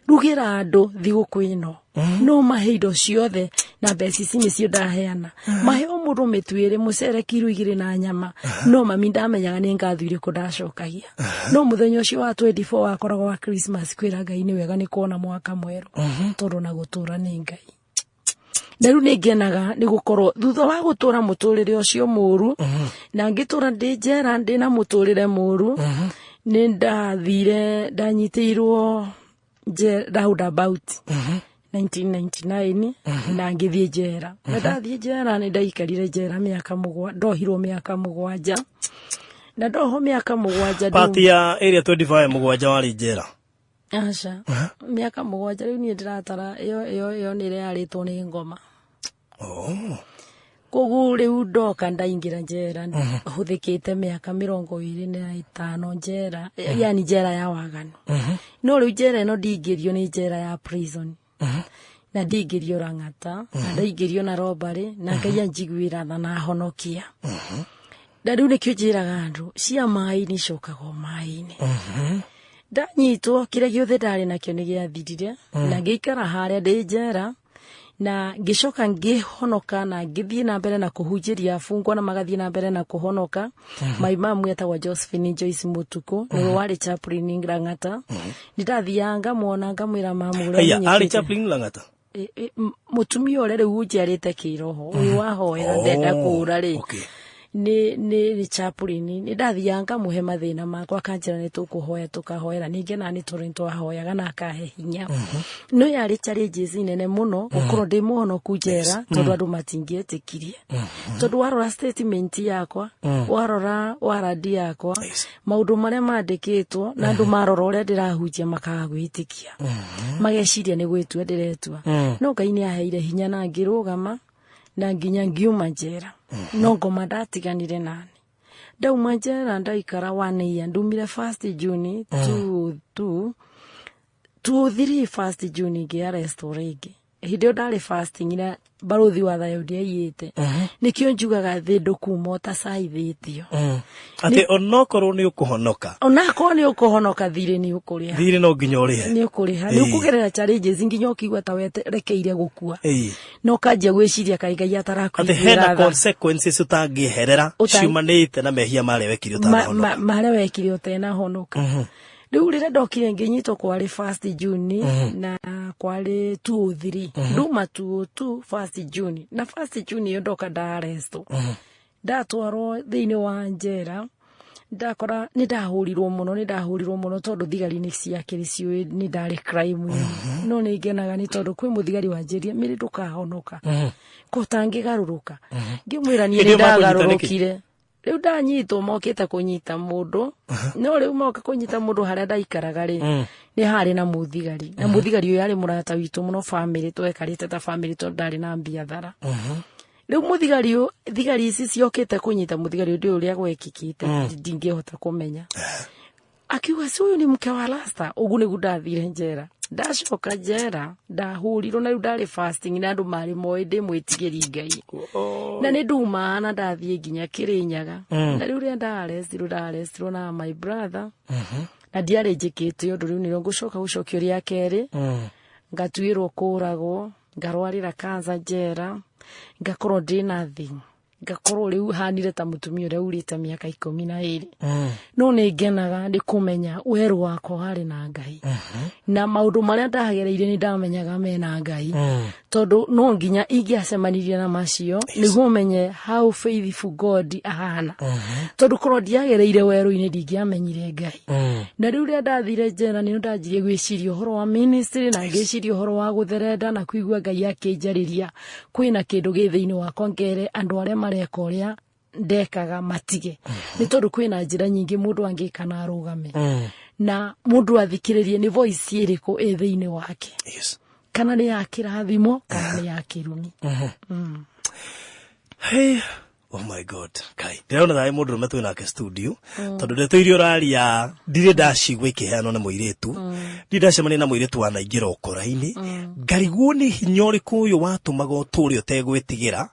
rugĩra andũ thigũkũ ĩno, no mahe indo ciothe na mbeca ici nĩcio ndaheana, mahe o mũndũ mĩtu ĩrĩ, mũcere kiro 2 na nyama. No mami ndamenyaga nĩ ngatho irĩkũ ndacokagia. No mũthenya ũcio wa 24 wakoragwo wa Christmas, kwĩra Ngai nĩ wega nĩ kuona mwaka mwerũ, tondũ na gũtũra nĩ Ngai. Na rĩu nĩ ngenaga nĩ gũkorwo thutha wa gũtũra mũtũrĩre ũcio mũru, na ngĩtũra ndĩ njera ndĩ na mũtũrĩre mũru, nĩ ndathire ndanyitĩirwo roundabout 1999 na ngĩthiĩ njera. Na ndathiĩ njera nĩ ndaikarire njera mĩaka 7, ndohirwo mĩaka 7, na ndohwo mĩaka 7 Pati ya area 25, 7 warĩ njera? Aca, mĩaka 7 rĩu niĩ ndĩratara ĩyo nĩ ĩrĩa yarĩtwo nĩ ngoma. Koguo rĩu ndoka ndaingĩra njera hũthĩkĩte mĩaka 25 njera, yani njera ya waganu. No rĩu njera ĩno ndingĩrio nĩ njera ya prison, na ndingĩrio rang'ata, na ndaingĩrio na robbery, na Ngai anjiguĩra tha na ahonokia. Na rĩu nĩkĩo njĩraga andũ cia maĩ-inĩ icokagwo maĩ-inĩ. Ndanyitwo, kĩrĩa gĩothe ndarĩ nakĩo nĩ gĩathirire, na ngĩikara harĩa ndĩ njera, na ngĩcoka ngĩhonoka na ngĩthiĩ na mbere na kũhunjĩria abungwa, na magathiĩ na mbere na kũhonoka. My mom etagwo Josephine Joyce Mutuku, nĩwe warĩ chaplain Lang'ata. Nĩ ndathiaga ngamwona, ngamwĩra, mamu, ũrĩa Aya arĩ ũmenyekete. chaplain Lang'ata? Mũtumia ũrĩa rĩu ũnjiarĩte kĩroho, ũyũ wahoera ndenda kũra rĩ. Nĩ chaplain, nĩ ndathiaga ngamũhe mathĩna makwa, akanjĩra nĩ tũkũhoya, tũkahoera. Ningĩ na nĩ tondũ nĩ twahoyaga na akahe hinya, no yarĩ challenges nene mũno gũkorwo ndĩ mũhonoku njera, tondũ andũ matingĩetĩkirie, tondũ warora statement yakwa, warora warandi yakwa, maũndũ marĩa mandĩkĩtwo na andũ marora ũrĩa ndĩrahunjia, makaga gwĩtĩkia, mageciria nĩ gwĩtua ndĩretua. No Ngai nĩ aheire hinya na ngĩrũgama na nginya ngiuma njera. No ngoma ndatiganire nani. Ndauma njera, ndaikara one year. Ndumire first June 2 2 2 3, first June ngĩarrestwo rĩngĩ. Hĩndĩ ĩyo ndarĩ fasting na barũthi wa thayũ ndiaiyĩte. Nĩkĩo njugaga thĩ ndũkuma ũtacaithĩtio. Atĩ onokorwo nĩ ũkũhonoka, onakorwo nĩ ũkũhonoka, thirĩ nĩ ũkũrĩha. Thirĩ no nginya ũrĩhe. Nĩ ũkũrĩha, nĩ ũkũgerera challenges nginya ũkĩigua ta werekeire gũkua, na ũkanjia gwĩciria kaĩ Ngai atĩ hena atarakuiguĩra tha. Consequences ũtangĩeherera ciumanĩte na mehia marĩa wekire ũtanahonoka. Marĩa wekire ũtenahonoka. Rĩu rĩrĩa ndokire ngĩnyitwo kwarĩ first June na kwarĩ 203, nduma 202 first June, na first June ĩyo ndoka ndaarestwo, ndatwarwo thĩinĩ wa njera. Ndakora nĩ ndahũrirwo mũno, nĩ ndahũrirwo mũno, tondũ thigari nĩ ciakĩrĩ ciũĩ nĩ ndarĩ crime. No nĩ ngenaga nĩ tondũ kwĩ mũthigari wanjĩria, "Mĩrĩ, ndũkahonoka ko ũtangĩgarũrũka." Ngĩmwĩra niĩ Hĩndĩ nĩ ĩyo makũnyita nĩkĩ? ndagarũrũkire. Rĩu ndanyitwo, mokĩte kũnyita mũndũ, no rĩu moka kũnyita mũndũ harĩa ndaikaraga rĩ, nĩ harĩ na mũthigari, na mũthigari ũyũ arĩ mũrata witũ mũno, famĩlĩ twekarĩte ta famĩlĩ, tondũ ndarĩ na biathara. Rĩu mũthigari ũyũ, thigari ici ciokĩte kũnyita mũthigari ũyũ, ndĩũĩ ũrĩa gwekĩkĩte, ndingĩhota kũmenya. Akiuga, "Si huyu ni mke wa rasta?" Ũguo nĩguo ndathire njera. Ndacoka njera ndahũrirwo, na rĩu ndarĩ fasting na andũ marĩ moĩ ndĩ mwĩtigĩri Ngai, na nĩ ndumaga na ndathiĩ nginya Kĩrĩnyaga. Na rĩu rĩrĩa ndarestirwo, ndarestirwo na my brother, na ndiarĩ njĩkĩte ũndũ. Rĩu nĩrĩo ngũcoka gũcokio rĩa kerĩ, ngatuĩrwo kũragwo, ngarwarĩra kansa njera, ngakorwo ndĩ nothing, ngakorwo rĩu hanire ta mũtumia ũrĩa urĩte mĩaka 12. No nĩ ngenaga nĩ kũmenya werũ wakwa warĩ na Ngai, na maũndũ marĩa ndagereire nĩ ndamenyaga mena Ngai, tondũ no nginya ingĩacemanirie na macio nĩguo menye how faithful God ahana, tondũ korwo ndiagereire werũ-inĩ ndingĩamenyire Ngai. Na rĩu rĩrĩa ndathire njera, nĩ ndanjirie gwĩciria ũhoro wa ministry, na ngĩciria ũhoro wa gũtherenda na kũigua Ngai akĩnjarĩria kwĩna kĩndũ gĩ thĩinĩ wakwa, ngere andũ arĩa mareka ũrĩa ndekaga matige, nĩ tondũ kwĩna njĩra nyingĩ mũndũ angĩka na arũgame, na mũndũ athikĩrĩrie nĩ voice ĩrĩkũ ĩ thĩinĩ wake, kana nĩ ya kĩrathimo kana nĩ ya kĩrumi. Hey. Oh my God. Kai. Ndĩrona thaĩ mũndũ rũme twĩ nake studio. Tondũ ndeto iria ũraria ndirĩ ndacigua ikĩheanwo nĩ mũirĩtu. Ndirĩ ndacemania na mũirĩtu wanaingĩra ũkora-inĩ. Ngarigwo nĩ hinya ũrĩkũ ũyũ watũmaga ũtũre ũtegwĩtigĩra.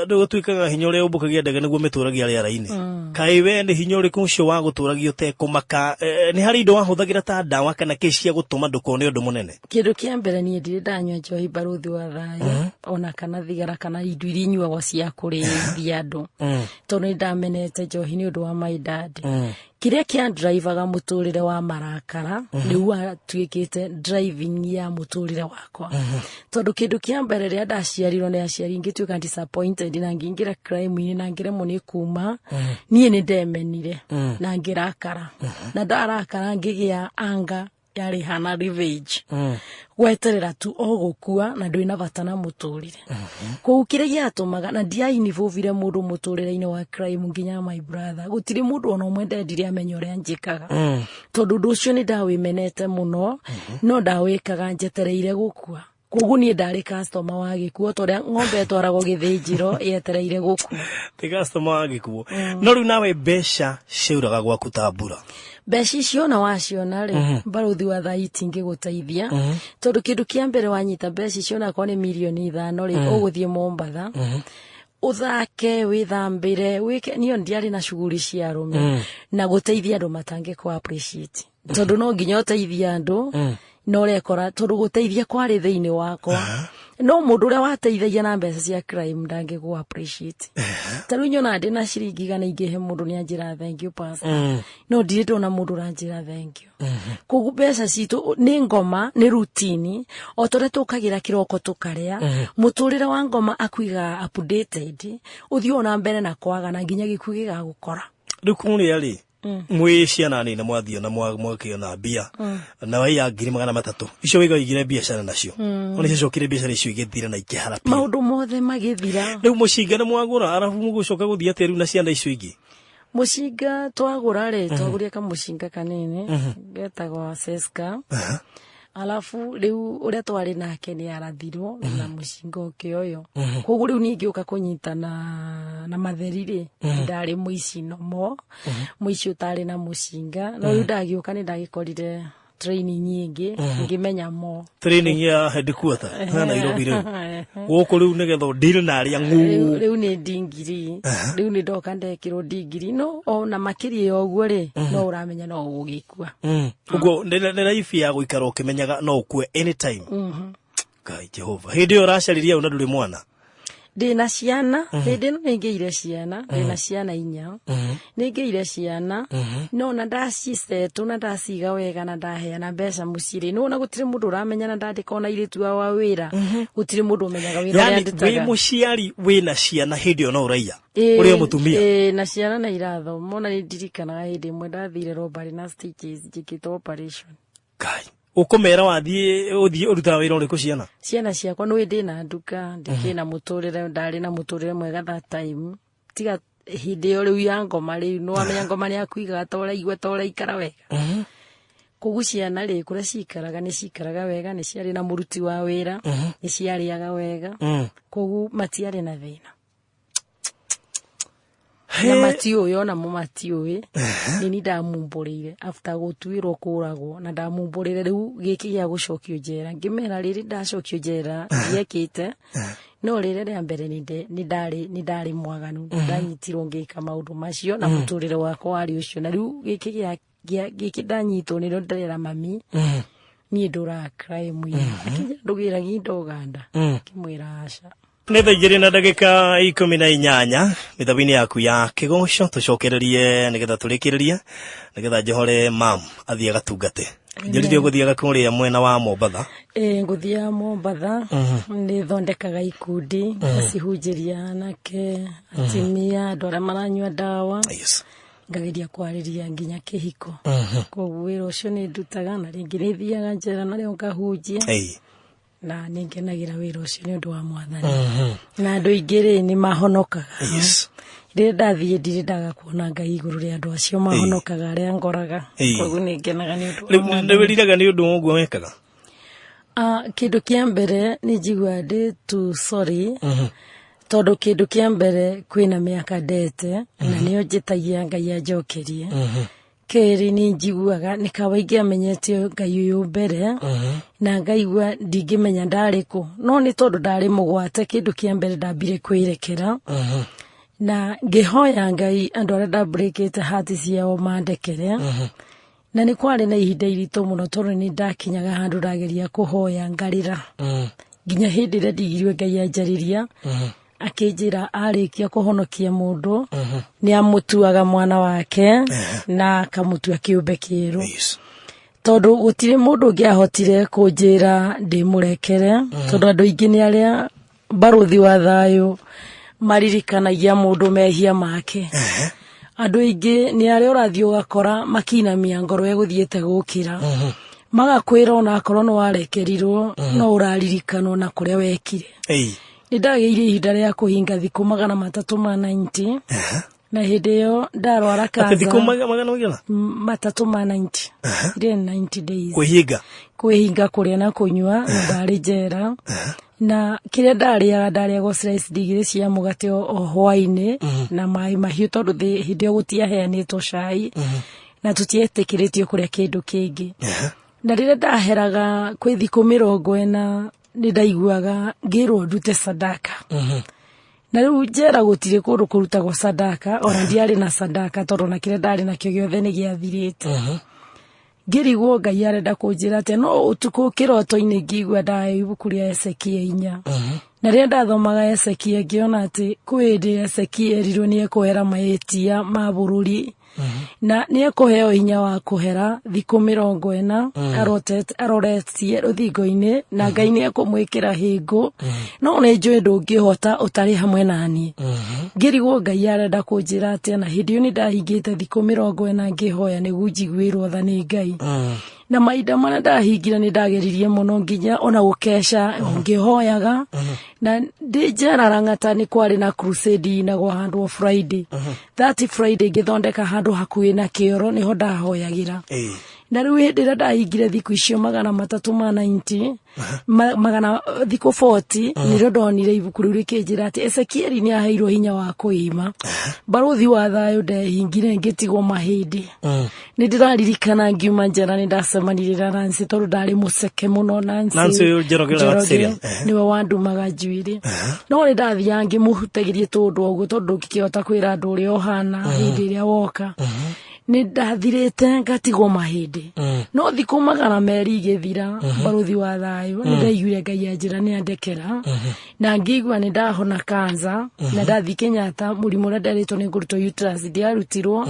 Rĩu gũtuĩkaga hinya ũrĩa ũmbũkagia ndege nĩguo mĩtũragia rĩera-inĩ. Kaĩ we nĩ hinya ũrĩkũ ũcio wa gũtũragia ũtekũmaka? Nĩ harĩ indo wahũthagĩra ta ndawa kana kĩ cia gũtũma ndũkone ũndũ mũnene? Kĩndũ kĩa mbere, niĩ ndirĩ ndanyua njohi, barũthi wa thayũ, ona kana thigara kana indo iria inyuagwo cia kũrĩithia andũ, tondũ nĩ ndamenete njohi nĩ ũndũ wa my dad. Kĩrĩa kĩa drivaga mũtũrĩre wa marakara nĩguo atuĩkĩte driving ya mũtũrĩre wakwa, tondũ kĩndũ kĩa mbere, rĩrĩa ndaciarirwo nĩ aciari, ngĩtuĩka disappointed na ngĩingĩra crime-inĩ na ngĩremwo nĩ kuma. Niĩ nĩ ndemenire na ngĩrakara, na ndarakara ngĩgĩa anga yarĩ hana revenge, gweterera tu o gũkua, na ndwĩ na bata na mũtũrĩre. Kũu kĩrĩa gĩatũmaga na ndiainibũbire mũndũ mũtũrĩre-inĩ wa crime, nginya my brother, gũtirĩ mũndũ ona ũmwe ndendire amenye ũrĩa njĩkaga, tondũ ũndũ ũcio nĩ ndawĩmenete mũno, no ndawĩkaga njetereire gũkua. Koguo niĩ ndarĩ customer wa gĩkuũ, ta ũrĩa ng'ombe ĩtwaragwo gĩthĩnjĩro yetereire gũkua. Ti customer wa gĩkuũ. No rĩu nawe mbeca ciauraga gwaku ta mbura? Mbeca icio ona waciona rĩ, barũthi wa thaa itingĩgũteithia, tondũ kĩndũ kĩa mbere, wanyita mbeca icio, onakorwo nĩ mirioni 5 rĩ, ũgũthiĩ Mombatha ũthake, wĩthambĩre, wĩke. Niĩ ndiarĩ na cuguri cia arũme na gũteithia andũ matangĩkũ appreciate, tondũ no nginya ũteithie andũ, na ũrekora tondũ gũteithia kwarĩ thĩinĩ wakwa. No mũndũ ũrĩa wateithagia na mbeca cia crime ndangĩgũ appreciate. Ta rĩu nyonaga ndĩna ciringi igana ingĩhe mũndũ nĩ anjĩra thank you pastor, no ndirĩ ndona mũndũ ũranjĩra thank you. Koguo mbeca citũ nĩ ngoma, nĩ routine, o ta ũrĩa tũkagĩra kĩroko tũkarĩa. Mũtũrĩre wa ngoma akuigaga updated, ũthiĩ ona mbere na kwagana nginya gĩkuũ gĩgagũkora. Rĩu kũrĩa rĩ, mwĩ ciana nini mwathiĩ na mwakĩona mbia na waiya 300,000 icio wĩga ũigire biacara nacio, no nĩ ciacokire biacara icio igĩthira na ikĩhara biũ. Maũndũ mothe magĩthira. Rĩu mũcinga nĩ mwagũra, arabu mũgũcoka gũthiĩ atĩa rĩu na ciana icio ingĩ? Mũcinga twagũra rĩ, twagũrire kamũcinga kanini getagwo Seska. Alafu rĩu ũrĩa twarĩ nake nĩ arathirwo na mũcinga ũkĩoywo, koguo rĩu niĩ ngĩũka kũnyitana na matheri rĩ, ndarĩ mũici nomo, mũici ũtarĩ na mũcinga. No rĩu ndagĩũka nĩ ndagĩkorire training nyingĩ, ngĩmenya mo. Training ya headquarter ya Nairobi rĩu gũkũ rĩu nĩgetha ũdeal na arĩa Rĩu ng'ũ. Rĩu nĩ ndingiri, rĩu nĩ ndoka ndekĩrwo ndingiri, no ona makĩria ya ũguo rĩ, no ũramenya no ũgũgĩkua. Ũguo nĩ life ya gũikara ũkĩmenyaga no ũkue anytime. Ngai Jehova, hĩndĩ ĩyo ũracaririe ona ndũrĩ mwana. Ndĩna ciana hĩndĩ ĩno, nĩngĩire ciana, ndĩna ciana inya, nĩngĩire ciana, no na ndacisetũ na ndaciga wega na ndaheana mbeca mũciĩ rĩ, nĩwona gũtirĩ mũndũ ũramenya, na ndandĩka ona airĩtu ao a wĩra, gũtirĩ mũndũ ũmenyaga wĩra ũrĩa Yani wĩ ndutaga. Mũciari wĩna ciana hĩndĩ ĩyo no ũraiya ũrĩ o mũtumia? Ĩĩ, na ciana na irathoma. Ona nĩ ndirikanaga hĩndĩ ĩmwe ndathire robbery na stitches, njĩkĩtwo operation. Ngai, ũkũmera wathiĩ ũthiĩ ũrutaga wĩra ũrĩkũ ciana? Ciana ciakwa nĩ ndĩ na nduka, ndĩkĩ na mũtũrĩre, ndarĩ na mũtũrĩre mwega that time, tiga hĩndĩ ĩyo rĩu ya ngoma. Rĩu nĩ wamenya ngoma nĩ akuigaga ta ũraigua ta ũraikara wega. Koguo ciana rĩ, kũrĩa cikaraga nĩ cikaraga wega, nĩ ciarĩ na mũruti wa wĩra, nĩ ciarĩaga wega, koguo matiarĩ na thĩna na matiũĩ, onamo matiũĩ nini ndamumbũrĩire after gũtuĩrwo kũragwo, na ndamumbũrĩire rĩu gĩkĩ gĩa gũcokio njera, ngĩmera rĩrĩ ndacokio njera ndiekĩte, no rĩrĩa rĩa mbere nĩ ndarĩ mwaganu, ndanyitirwo ngĩka maũndũ macio na mũtũrĩre wakwa warĩ ũcio. Na rĩu gĩkĩ gĩkĩ ndanyitwo nĩrĩo ndĩrera mami, niĩ ndũraga crime ĩyo, akĩnjĩra ndũgĩragia indo Uganda, ngĩmwĩra aca. Nĩ thaa 2:18 mĩthabu-inĩ yaku ya kĩgoco. Tũcokererie nĩgetha tũrĩkĩrĩrie, nĩgetha njohore mam athiĩ agatungate. Njũrire ũgũthiaga kũrĩa mwena wa Mombatha. Ĩĩ, ngũthiaga Mombatha, nĩ thondekaga ikundi, ngacihunjĩria anake, atumia, andũ arĩa maranyua ndawa, ngageria kwarĩria nginya kĩhiko. Koguo wĩra ũcio nĩ ndutaga, na rĩngĩ nĩ thiaga njera narĩo ngahunjia. Na nĩ ngenagĩra wĩra ũcio nĩ ũndũ wa Mwathani, na andũ aingĩ rĩ nĩ mahonokaga. Rĩrĩa ndathiĩ ndirĩ ndaga kuona Ngai igũrũ rĩa andũ acio mahonokaga arĩa ngoraga. Koguo nĩ ngenaga nĩ ũndũ wa Rĩu Mwathani. nĩ wĩriraga nĩ ũndũ wa ũguo wekaga? Ah, kĩndũ kĩa mbere nĩ njiguaga ndĩ too sorry, tondũ kĩndũ kĩa mbere kwĩna mĩaka ndete na nĩyo njĩtagia Ngai anjokerie. Kerĩ, nĩ njiguaga nĩ kawa ingĩamenyete Ngai ũyũ mbere, na ngaigua ndingĩmenya ndarĩ kũ, no nĩ tondũ ndarĩ mũgwate. Kĩndũ kĩa mbere ndambire kwĩrekera na ngĩhoya Ngai andũ arĩa ndambũrĩkĩte hati ciao mandekere. Na nĩ kwarĩ na ihinda iritũ mũno, tondũ nĩ ndakinyaga handũ ndageria kũhoya ngarĩra, nginya hĩndĩ ĩrĩa ndigirwe Ngai anjarĩria akĩnjĩra arĩkia kũhonokia mũndũ nĩ amũtuaga mwana wake na akamũtua kĩũmbe kĩerũ. Tondũ gũtirĩ mũndũ ũngĩahotire kũnjĩra ndĩmũrekere, tondũ andũ aingĩ nĩ arĩa barũthi wa thayũ maririkanagia mũndũ mehia make. Andũ aingĩ nĩ arĩa ũrathiĩ ũgakora makinamia ngoro ĩgũthiĩte gũkĩra, magakwĩra ona akorwo nĩ warekerirwo no ũraririkanwo na kũrĩa wekire. Nĩ ndagĩire ihinda rĩa kũhinga thikũ 390, na hĩndĩ ĩyo ndarwara Atĩ thikũ cancer. Magana maigana? 390, iria nĩ 90 days. Kwĩhinga. Kwĩhinga kũrĩa na kũnyua, na ndarĩ njera, na kĩrĩa ndarĩaga, ndarĩaga slice igĩrĩ cia mũgate o hwainĩ na maĩ mahiũ, tondũ hĩndĩ ĩyo gũtiaheanĩtwo cai na tũtietĩkĩrĩtio kũrĩa kĩndũ kĩngĩ. Na rĩrĩa ndaheraga kwĩ thikũ 40, nĩ ndaiguaga ngĩrwo ndute sadaka, na rĩu njera gũtirĩ kũndũ kũrutagwo sadaka, ona ndiarĩ na sadaka, tondũ ona kĩrĩa ndarĩ nakĩo gĩothe nĩ gĩathirĩte. Ngĩrigwo Ngai arenda kũnjĩra atĩa, no ũtukũ kĩroto-inĩ ngĩigua ndaheo ibuku rĩa Ezekiel 4. Na rĩrĩa ndathomaga Ezekiel ngĩona atĩ kwĩ hĩndĩ Ezekiel erirwo nĩ ekũhera mahĩtia ma bũrũri na nĩ ekũheo hinya wa kũhera thikũ 40 aroretie rũthingo-inĩ, na Ngai nĩ ekũmwĩkĩra hĩngũ, no nĩ njũĩ ndũngĩhota ũtarĩ hamwe naniĩ. Ngĩrigwo Ngai arenda kũnjĩra atĩa, na hĩndĩ ĩyo nĩ ndahingĩte thikũ 40 ngĩhoya nĩguo njiguĩrwo tha nĩ Ngai. Na mahinda marĩa ndahingire nĩ ndageririe mũno nginya ona gũkeca ngĩhoyaga, na ndĩ njera Lang'ata nĩ kwarĩ na crusade inagwo handũ o Friday. That Friday ngĩthondeka handũ hakuhĩ na kĩoro nĩho ndahoyagĩra. Na rĩu hĩndĩ ĩrĩa ndahingire thikũ icio 390 magana thikũ 40, nĩrĩo ndonire ibuku rĩu rĩkĩnjĩra atĩ Ezekieli nĩ aheirwo hinya wa kũima. Barũthi wa thayũ, ndehingire ngĩtigwo mahĩndĩ. Nĩ ndĩraririkana ngiuma njera nĩ ndacemanirie na Nancy, tondũ ndarĩ mũceke mũno. Nancy Nancy ũyũ Njoroge ũrĩa wa Syria. Nĩwe wandumaga njuĩrĩ, no nĩ ndathiaga ngĩmũhutagĩrie tũndũ ũguo, tondũ ndũngĩkĩhota kwĩra andũ ũrĩa ũhana hĩndĩ ĩrĩa woka. Nĩ ndathirĩte ngatigwo mahĩndĩ, no thikũ 200 igĩthira, barũthi wa thayũ, nĩ ndaiguire Ngai anjĩra nĩ andekera, na ngĩigua nĩ ndahona kansa, na ndathiĩ Kenyatta mũrimũ ũrĩa nderĩtwo nĩ ngũrutwo uterus ndiarutirwo.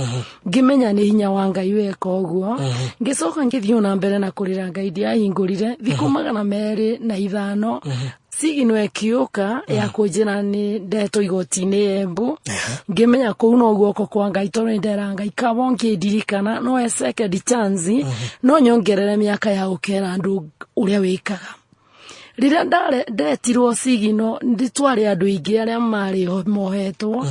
Ngĩmenya nĩ hinya wa Ngai weka ũguo. Ngĩcoka ngĩthiĩ na mbere na kũrĩra Ngai, ndiahingũrire thikũ 205, sigino ĩkĩũka ya kũnjĩra nĩ ndetwo igoti-inĩ Embu. Ngĩmenya kũu no guoko kwa Ngai, tondũ nĩ ndera Ngai kaba ũngĩndirikana no a second chance, no nyongerere mĩaka ya gũkera andũ ũrĩa wĩkaga. Rĩrĩa ndetirwo sigino, twarĩ andũ aingĩ arĩa marĩ ho mohetwo,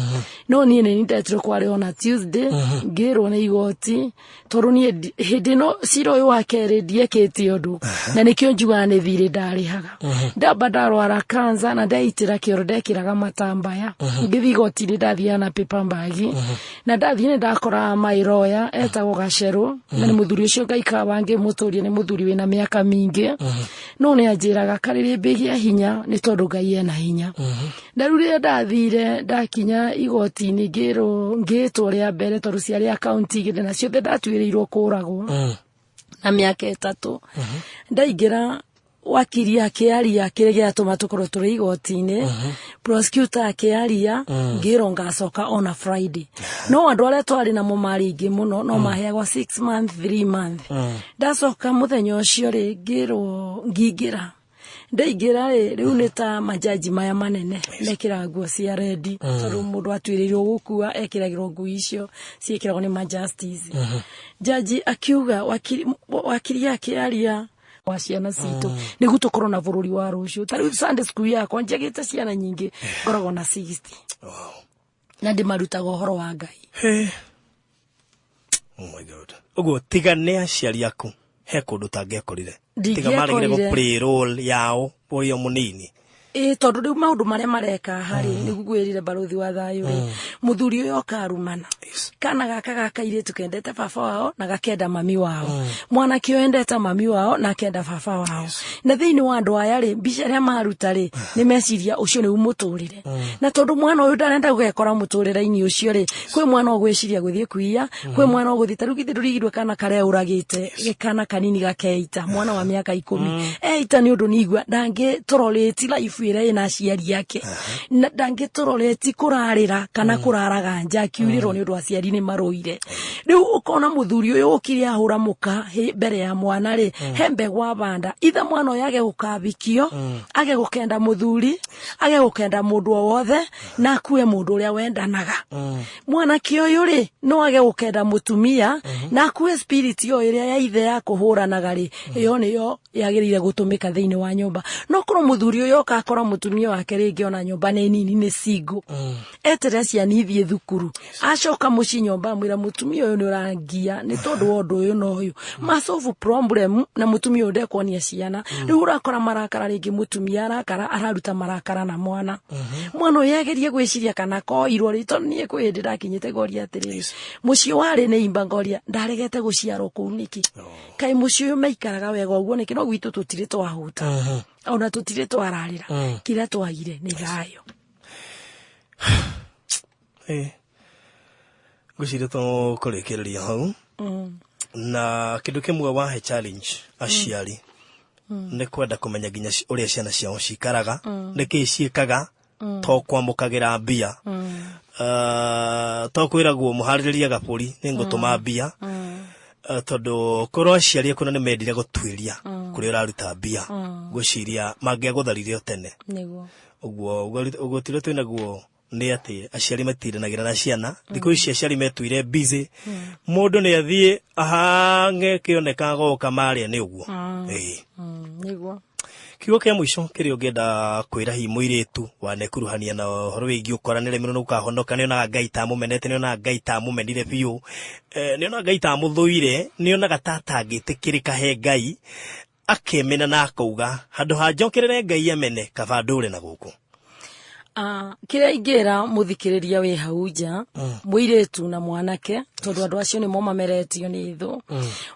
no niĩ nĩ ndetirwo. Kwarĩ ona Tuesday, ngĩrwo nĩ igoti, tondũ niĩ hĩndĩ ĩno cira ũyũ wa kerĩ ndiekĩte ũndũ, na nĩkĩo njugaga nĩ thirĩ ndarĩhaga. Ndamba ndarwara kansa na ndeitĩra kĩoro, ndekĩraga matambaya ngĩthiĩ igoti-inĩ, ndathiaga na paper bag, na ndathiĩ nĩ ndakoraga my lawyer etagwo Gacerũ, na nĩ mũthuri ũcio Ngai kawa ngĩmũtũria, nĩ mũthuri wĩna mĩaka mingĩ, no nĩ anjĩraga karĩrĩmbĩ gĩa hinya nĩ tondũ Ngai ena hinya. Na rĩu rĩrĩa ndathire, ndakinya igoti-inĩ, ngĩrwo, ngĩtwo rĩa mbere, tondũ ciarĩ akaunti igĩrĩ na ciothe ndatuĩrĩirwo kũragwo na mĩaka 3. Ndaingĩra, wakiri akĩaria kĩrĩa gĩatũma tũkorwo tũrĩ igoti-inĩ, prosecutor akĩaria, ngĩrwo ngacoka ona Friday. No andũ arĩa twarĩ namo marĩ aingĩ mũno, no maheagwo 6 month, 3 month. Ndacoka mũthenya ũcio rĩ, ngĩrwo ngingĩra. Ndaingĩra rĩ, rĩu nĩ ta majaji maya manene mekĩraga nguo cia red, tondũ mũndũ atuĩrĩirwo gũkua ekĩragĩrwo nguo icio ciĩkĩragwo nĩ ma justice. Jaji akiuga, wakiri akĩaria wa ciana citũ nĩguo tũkorwo na bũrũri wa rũciũ. Ta rĩu Sunday school yakwa njagĩte ciana nyingĩ, ngoragwo na 60 na ndĩmarutaga ũhoro wa Ngai. Hey. Oh my God. Ũguo tiga nĩ aciari aku he kũndũ ũtangĩakorire, tiga maregire Ndingĩakorire. gũ play role yao ũrĩ o mũnini. Ĩ, tondũ rĩu maũndũ marĩa mareka harĩ nĩguo ngwĩrire, barũthi wa thayũ rĩ, mũthuri ũyũ okarumana kana gaka ga kairĩtu kendete baba wao na gakenda mami wao, mwanake ũyũ endete mami wao na akenda baba wao, na thĩinĩ wa andũ aya rĩ, mbica ĩrĩa maruta rĩ, nĩ meciria ũcio nĩu mũtũrĩre. Na tondũ mwana ũyũ ndarenda gũgekora mũtũrĩre-inĩ ũcio rĩ, kwĩ mwana ũgwĩciria gũthiĩ kuiya, kwĩ mwana ũgũthiĩ ta rĩu githĩ ndũrigirwe kana kareũragĩte, kana kanini gakeita, mwana wa mĩaka 10 eita nĩ ũndũ nĩigua ndangĩtororĩti life ĩrĩa ĩna aciari ake, na ndangĩtororĩti kũrarĩra kana kũraraga nja akiurĩrwo nĩ ũndũ aciari nĩ marũire. Rĩu ũkona mũthuri ũyũ ũkire ahũra mũka mbere ya mwana rĩ, he mbegũ abanda itha mwana ũyũ age gũkabikio, age gũkenda mũthuri, age gũkenda mũndũ o wothe, na akue mũndũ ũrĩa wendanaga. Mwanake ũyũ rĩ, no age gũkenda mũtumia na akue spirit ĩyo ĩrĩa ya ithe ya kũhũranaga rĩ, ĩyo nĩyo yagĩrĩire gũtũmĩka thĩinĩ wa nyũmba. No korwo mũthuri ũyũ oka akora mũtumia wake rĩngĩ ona nyũmba nĩ nini, nĩ single, eterera ciana ithiĩ thukuru, acoka mũciĩ nyũmba amwĩra, "Mũtumia ũyũ nĩ ũrangia nĩ tondũ wa ũndũ ũyũ na ũyũ," masolve problem, na mũtumia ũyũ ndekuonia ciana. Rĩu ũrakora marakara rĩngĩ, mũtumia arakara, araruta marakara na mwana. Mwana ũyũ agerie gwĩciria kana koirwo rĩ, tondũ niĩ kwĩ hĩndĩ ndakinyĩte ngoria atĩrĩrĩ, mũciĩ warĩ nĩ imba, ngoria ndaregete gũciarwo kũu nĩkĩ? Kaĩ mũciĩ ũyũ maikaraga wega ũguo nĩkĩ? No gwitũ tũtirĩ twahuta, ona tũtirĩ twararĩra, kĩrĩa twagire nĩ thayũ. Ngwĩciria tũkũrĩkĩrĩria hau. Na kindu kimwe wahe challenge aciari nĩ kwenda kũmenya nginya ũrĩa ciana ciao cikaraga, nĩkĩĩ ciĩkaga, to kwamũkagĩra mbia. To kwĩragwo mũharĩrĩrie gabũri nĩ ngũtũma mbia. Tondũ korwo aciari aku na nĩ mendire gũtuĩria kũrĩa ũraruta mbia, ngwĩciria mangĩagũtharire o tene. Nĩguo. Ũguo ũguo twĩ naguo nĩ atĩ aciari matindanagĩra na ciana. Thikũ ici aciari metuire busy, mũndũ nĩ athiĩ ahange kĩoneka agoka marĩa nĩ ũguo. Ĩĩ. Nĩguo. Kiugo kĩa mũico kĩrĩa ũngĩenda kwĩra hihi mũirĩtu wanekuruhania na ũhoro wĩgiĩ ũkora nĩremirwo nĩ gũkahonoka, nĩonaga Ngai ta amũmenete, nĩonaga Ngai ta amũmenire biũ, nĩonaga Ngai ta amũthũire, nĩonaga ta atangĩtĩkĩrĩka he Ngai, akemena na akauga handũ ha njokerere Ngai amene, kaba ndũre na gũkũ. Kĩrĩa ingĩra mũthikĩrĩria wĩ hau nja, mũirĩtu na mwanake, tondũ andũ acio nĩmo mameretio nĩ thũ.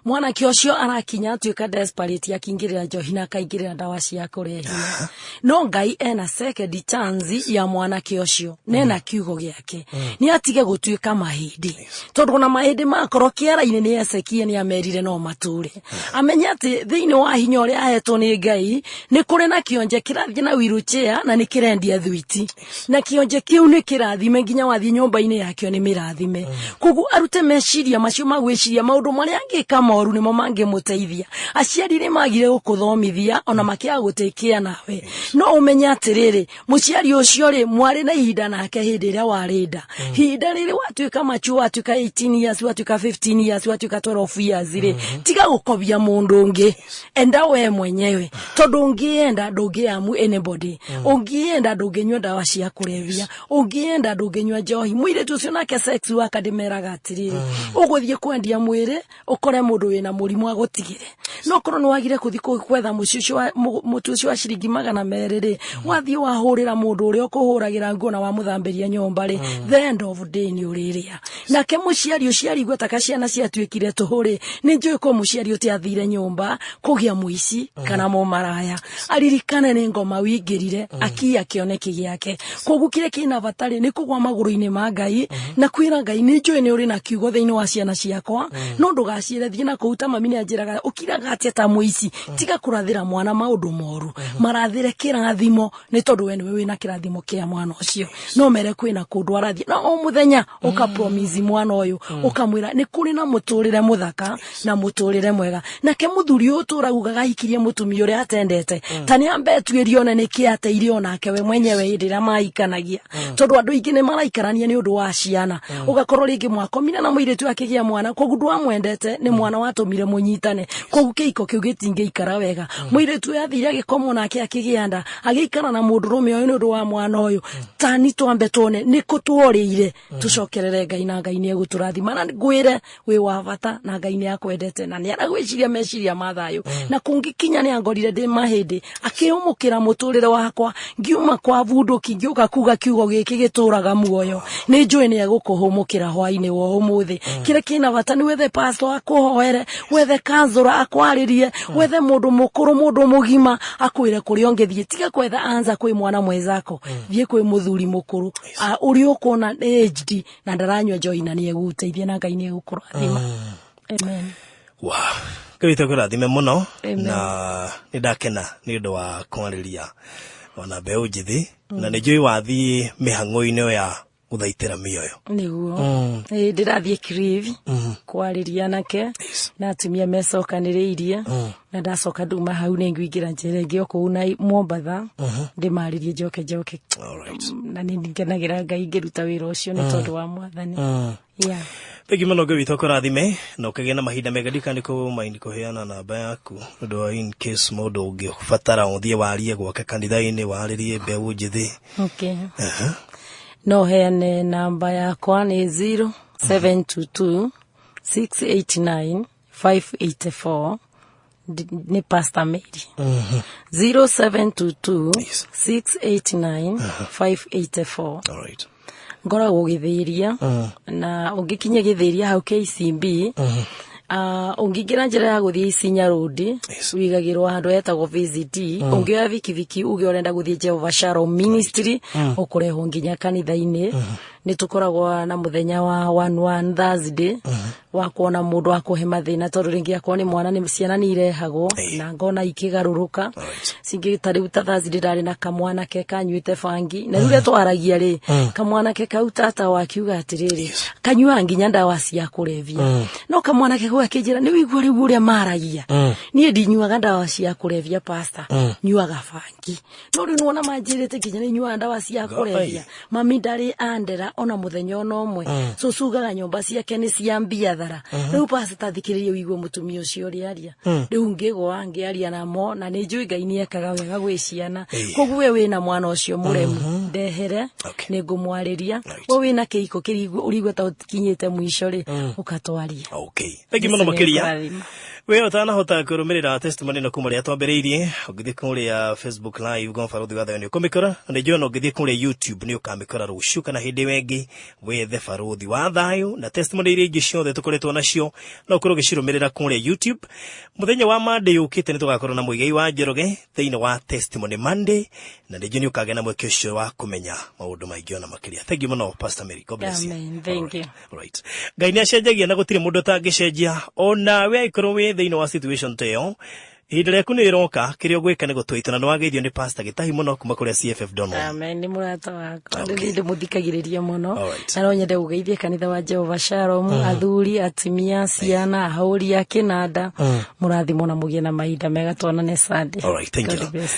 Mwanake ũcio arakinya atuĩka desperate, akingĩrĩra njohi na akaingĩrĩra ndawa cia kũrehia, no Ngai ena second chance ya mwanake ũcio na ena kiugo gĩake. Nĩ atige gũtuĩka mahĩndĩ, tondũ ona mahĩndĩ makorwo kĩara-inĩ nĩ Ezekiel nĩ amerire no matũre. Amenye atĩ thĩinĩ wa hinya ũrĩa ahetwo nĩ Ngai nĩ kũrĩ na kĩonje kĩrathiĩ na wheelchair na nĩ kĩrendia thwiti, na kĩonje kĩu nĩ kĩrathime nginya wathiĩ nyũmba-inĩ yakĩo nĩ mĩrathime. Koguo arute meciria macio ma gwĩciria maũndũ marĩa angĩka moru nĩmo mangĩmũteithia. Aciari nĩ magire gũkũthomithia ona makĩaga gũtĩkĩa nawe, no ũmenye atĩrĩrĩ, mũciari ũcio rĩ, mwarĩ na ihinda nake hĩndĩ ĩrĩa warĩ nda. Ihinda rĩrĩ watuĩka mature, watuĩka 18 years, watuĩka 15 years, watuĩka 12 years rĩ, tiga gũkobia mũndũ ũngĩ, enda we mwenyewe, tondũ ũngĩenda ndũngĩamu anybody, ũngĩenda ndũngĩnyua ndawa cia kũrebia, ũngĩenda ndũngĩnyua njohi. Mũirĩtu ũcio nake sex worker, ndĩmeraga atĩrĩrĩ, ũgũthiĩ kwendia mwĩrĩ ũkore mũndũ wĩna mũrimũ agũtigĩre, no korwo nĩ wagire kũthi gwetha mũciĩ ũcio mũtu ũcio wa ciringi 200 rĩ, wathiĩ wahũrĩra mũndũ ũrĩa ũkũhũragĩra nguo na wamũthambĩria nyũmba rĩ, the end of day nĩ ũrĩrĩa. Nake mũciari ũcio arigua taka ciana ciatuĩkire tũhũ rĩ, nĩ njũĩ ko mũciari ũtiathire nyũmba kũgĩa mũici kana mũmaraya, aririkane nĩ ngoma wingĩrire akiya kĩoneki gĩake. Koguo kĩrĩa kĩna bata rĩ, nĩ kũgwa magũrũ-inĩ ma Ngai na kwĩra Ngai, nĩ njũĩ nĩ ũrĩ na kiugo thĩinĩ wa ciana ciakwa, no ndũgaciĩre thiĩ na kũu. Ta mami nĩ anjĩraga, ũkiraga atĩa ta mũici? Tiga kũrathĩra mwana maũndũ moru, marathĩre kĩrathimo, nĩ tondũ we nĩwe wĩna kĩrathimo kĩa mwana ũcio. No mere kwĩna kũndũ arathiĩ, na o mũthenya ũka promise mwana ũyũ, ũkamwĩra nĩ kũrĩ na mũtũrĩre mũthaka na mũtũrĩre mwega. Nake mũthuri ũyũ ũtũragugaga ahikirie mũtumia ũrĩa atendete, ta nĩ ambe atuĩrie one nĩkĩ ateire onake we mwenyewe hĩndĩ ĩrĩa mahikanagia, tondũ andũ aingĩ nĩ maraikarania nĩ ũndũ wa ciana. Ũgakorwo rĩngĩ mwakomire na mũirĩtu akĩgĩa mwana, koguo ndwamwendete, nĩ mwana watũmire mũnyitane, koguo kĩhiko kĩu gĩtingĩikara wega. Mũirĩtu ũyũ athire agĩkomwo nake akĩgĩa nda, agĩikara na mũndũrũme ũyũ nĩ ũndũ wa mwana ũyũ. Tani twambe tuone nĩ kũ tuorĩire, tũcokerere Ngai na Ngai nĩ egũtũrathima. Na ngwĩre wĩ wa bata na Ngai nĩ akwendete na nĩ aragwĩciria meciria ma thayũ. Na kũngĩkinya nĩ angorire ndĩ mahĩndĩ, akĩũmũkĩra mũtũrĩre wakwa, ngiuma kwa bunduki ngĩũka kuga kiugo gĩkĩ gĩtũraga muoyo. Nĩ njũĩ nĩ egũkũhũmũkĩra hwainĩ wa ũmũthĩ. Kĩrĩa kĩna bata nĩ wethe pastor akũhoere, wethe kanzũra akwarĩrie, wethe mũndũ mũkũrũ, mũndũ mũgima akwĩre kũrĩa ũngĩthiĩ. Tiga kwetha ansa kwĩ mwana mwenzako, thiĩ kwĩ mũthuri mũkũrũ ũrĩa ũkuona nĩ aged na ndaranyua njohi, na nĩ egũgũteithia na Ngai nĩ egũkũrathima. Amen. Wow. Ngai witũ akũrathime mũno. Amen. Na nĩ ndakena nĩ ũndũ wa kwarĩria ona mbeũ njĩthĩ, na nĩ njũĩ wathiĩ mĩhang'o-inĩ ya gũthaitĩra mĩoyo. Nĩguo. Ĩĩ, ndĩrathiĩ Kirivi kwarĩria anake na atumia mecokanĩrĩirie, na ndacoka nduma hau nĩ ngũingĩra njĩra ĩngĩ o kũu na Mombatha ndĩmarĩrie, njoke njoke. Na nĩ ngenagĩra Ngai ngĩruta wĩra ũcio nĩ tondũ wa Mwathani. Yeah. Thengi mũno, Ngai witũ akũrathime na ũkagĩa na mahinda mega. Ndikani kũmaini kũheana namba yaku nĩ ũndũ wa in case mũndũ ũngĩbatara ũthiĩ warie gwake kanitha-inĩ, warĩrie mbeũ njĩthĩ. Okay. No heane namba yakwa, nĩ 0722 689 584. Nĩ Pastor Mary, 0722 689 584. Ngoragwo gĩthĩria, na ũngĩkinya gĩthĩria hau KCB, ũngĩingĩra njĩra ya gũthiĩ Isinya Road, wigagĩrwo handũ hetagwo VCT. Ũngĩoya bikibiki uge ũrenda gũthiĩ Jehovah Shalom Ministry, ũkũrehwo nginya kanitha-inĩ. Nĩ tũkoragwo na mũthenya wa one one Thursday wa kuona mũndũ wa kũhe mathĩna, tondũ rĩngĩ akorwo nĩ mwana, nĩ ciana nĩ irehagwo na ngona ikĩgarũrũka. Cingĩ ta rĩu ta Thursday ndarĩ na kamwanake kanyuĩte bangi, na rĩu rĩrĩa twaragia rĩ, kamwanake kau tata wakiuga atĩrĩrĩ, kanyuaga nginya ndawa cia kũrebia. No kamwanake kau akĩnjĩra, "Nĩ wĩigua rĩu ũrĩa maragia, niĩ ndinyuaga ndawa cia kũrebia, pastor, nyuaga bangi. No rĩu nĩwona manjĩrĩte nginya nĩ nyuaga ndawa cia kũrebia. Mami ndarĩ andera ona mũthenya ona ũmwe. Cũcũ ugaga nyũmba ciake nĩ cia mbiathara. Rĩu pastor, thikĩrĩria ũigue mũtumia ũcio ũrĩa aria." Rĩu ngĩgwa ngĩaria namo, na nĩ njũĩ Ngai nĩ ekaga wega gwĩ ciana. Koguo we wĩna mwana ũcio mũremu, ndehere, nĩ ngũmwarĩria. We wĩna kĩiko kĩrigua ũrigua ta ũkinyĩte mũico rĩ, ũkatwaria. Okay, thank you mũno Jesu makĩria. nĩekũrathima. We ũtanahota kũrũmĩrĩra testimony ĩno kuma rĩrĩa twambĩrĩirie, ũngĩthiĩ kũrĩa Facebook Live kwa Barũthi wa Thayũ nĩ ũkũmĩkora, na nĩ njũĩ ona ũngĩthiĩ kũrĩa YouTube nĩ ũkamĩkora rũciũ kana hĩndĩ ĩyo ĩngĩ, wethe Barũthi wa Thayũ na testimony iria ingĩ ciothe tũkoretwo nacio no ũkorwo ũgĩcirũmĩrĩra kũrĩa YouTube. Mũthenya wa Monday ũkĩte nĩ tũgakorwo na Mũigai wa Njoroge thĩinĩ wa Testimony Monday, na nĩ njũĩ nĩ ũkagĩa na mweke ũcio wa kũmenya maũndũ maingĩ ona makĩria. Thank you mũno, Pastor Mary. God bless you. Amen. Thank you. Right. Ngai nĩ acenjagia na gũtirĩ mũndũ ũtangĩcenjia. Ona we angĩkorwo wĩ thĩinĩ wa situation ta ĩyo, ihinda rĩaku nĩ rĩroka. Kĩrĩa ũgwĩka nĩ gũtua itua, na nĩ wageithio nĩ Pastor Gĩtahi mũno kuma kũrĩa CFF Donholm. Amen. Nĩ mũrata wakwa. Ndĩ ndĩmũthikagĩrĩria mũno. Na no nyende gũgeithia kanitha wa Jehova Shalom, athuri, atumia, ciana, ahũri a kĩnanda. Mũrathimwo na mũgĩe na mahinda mega. Tuonane Sunday. All right, thank God you. bless.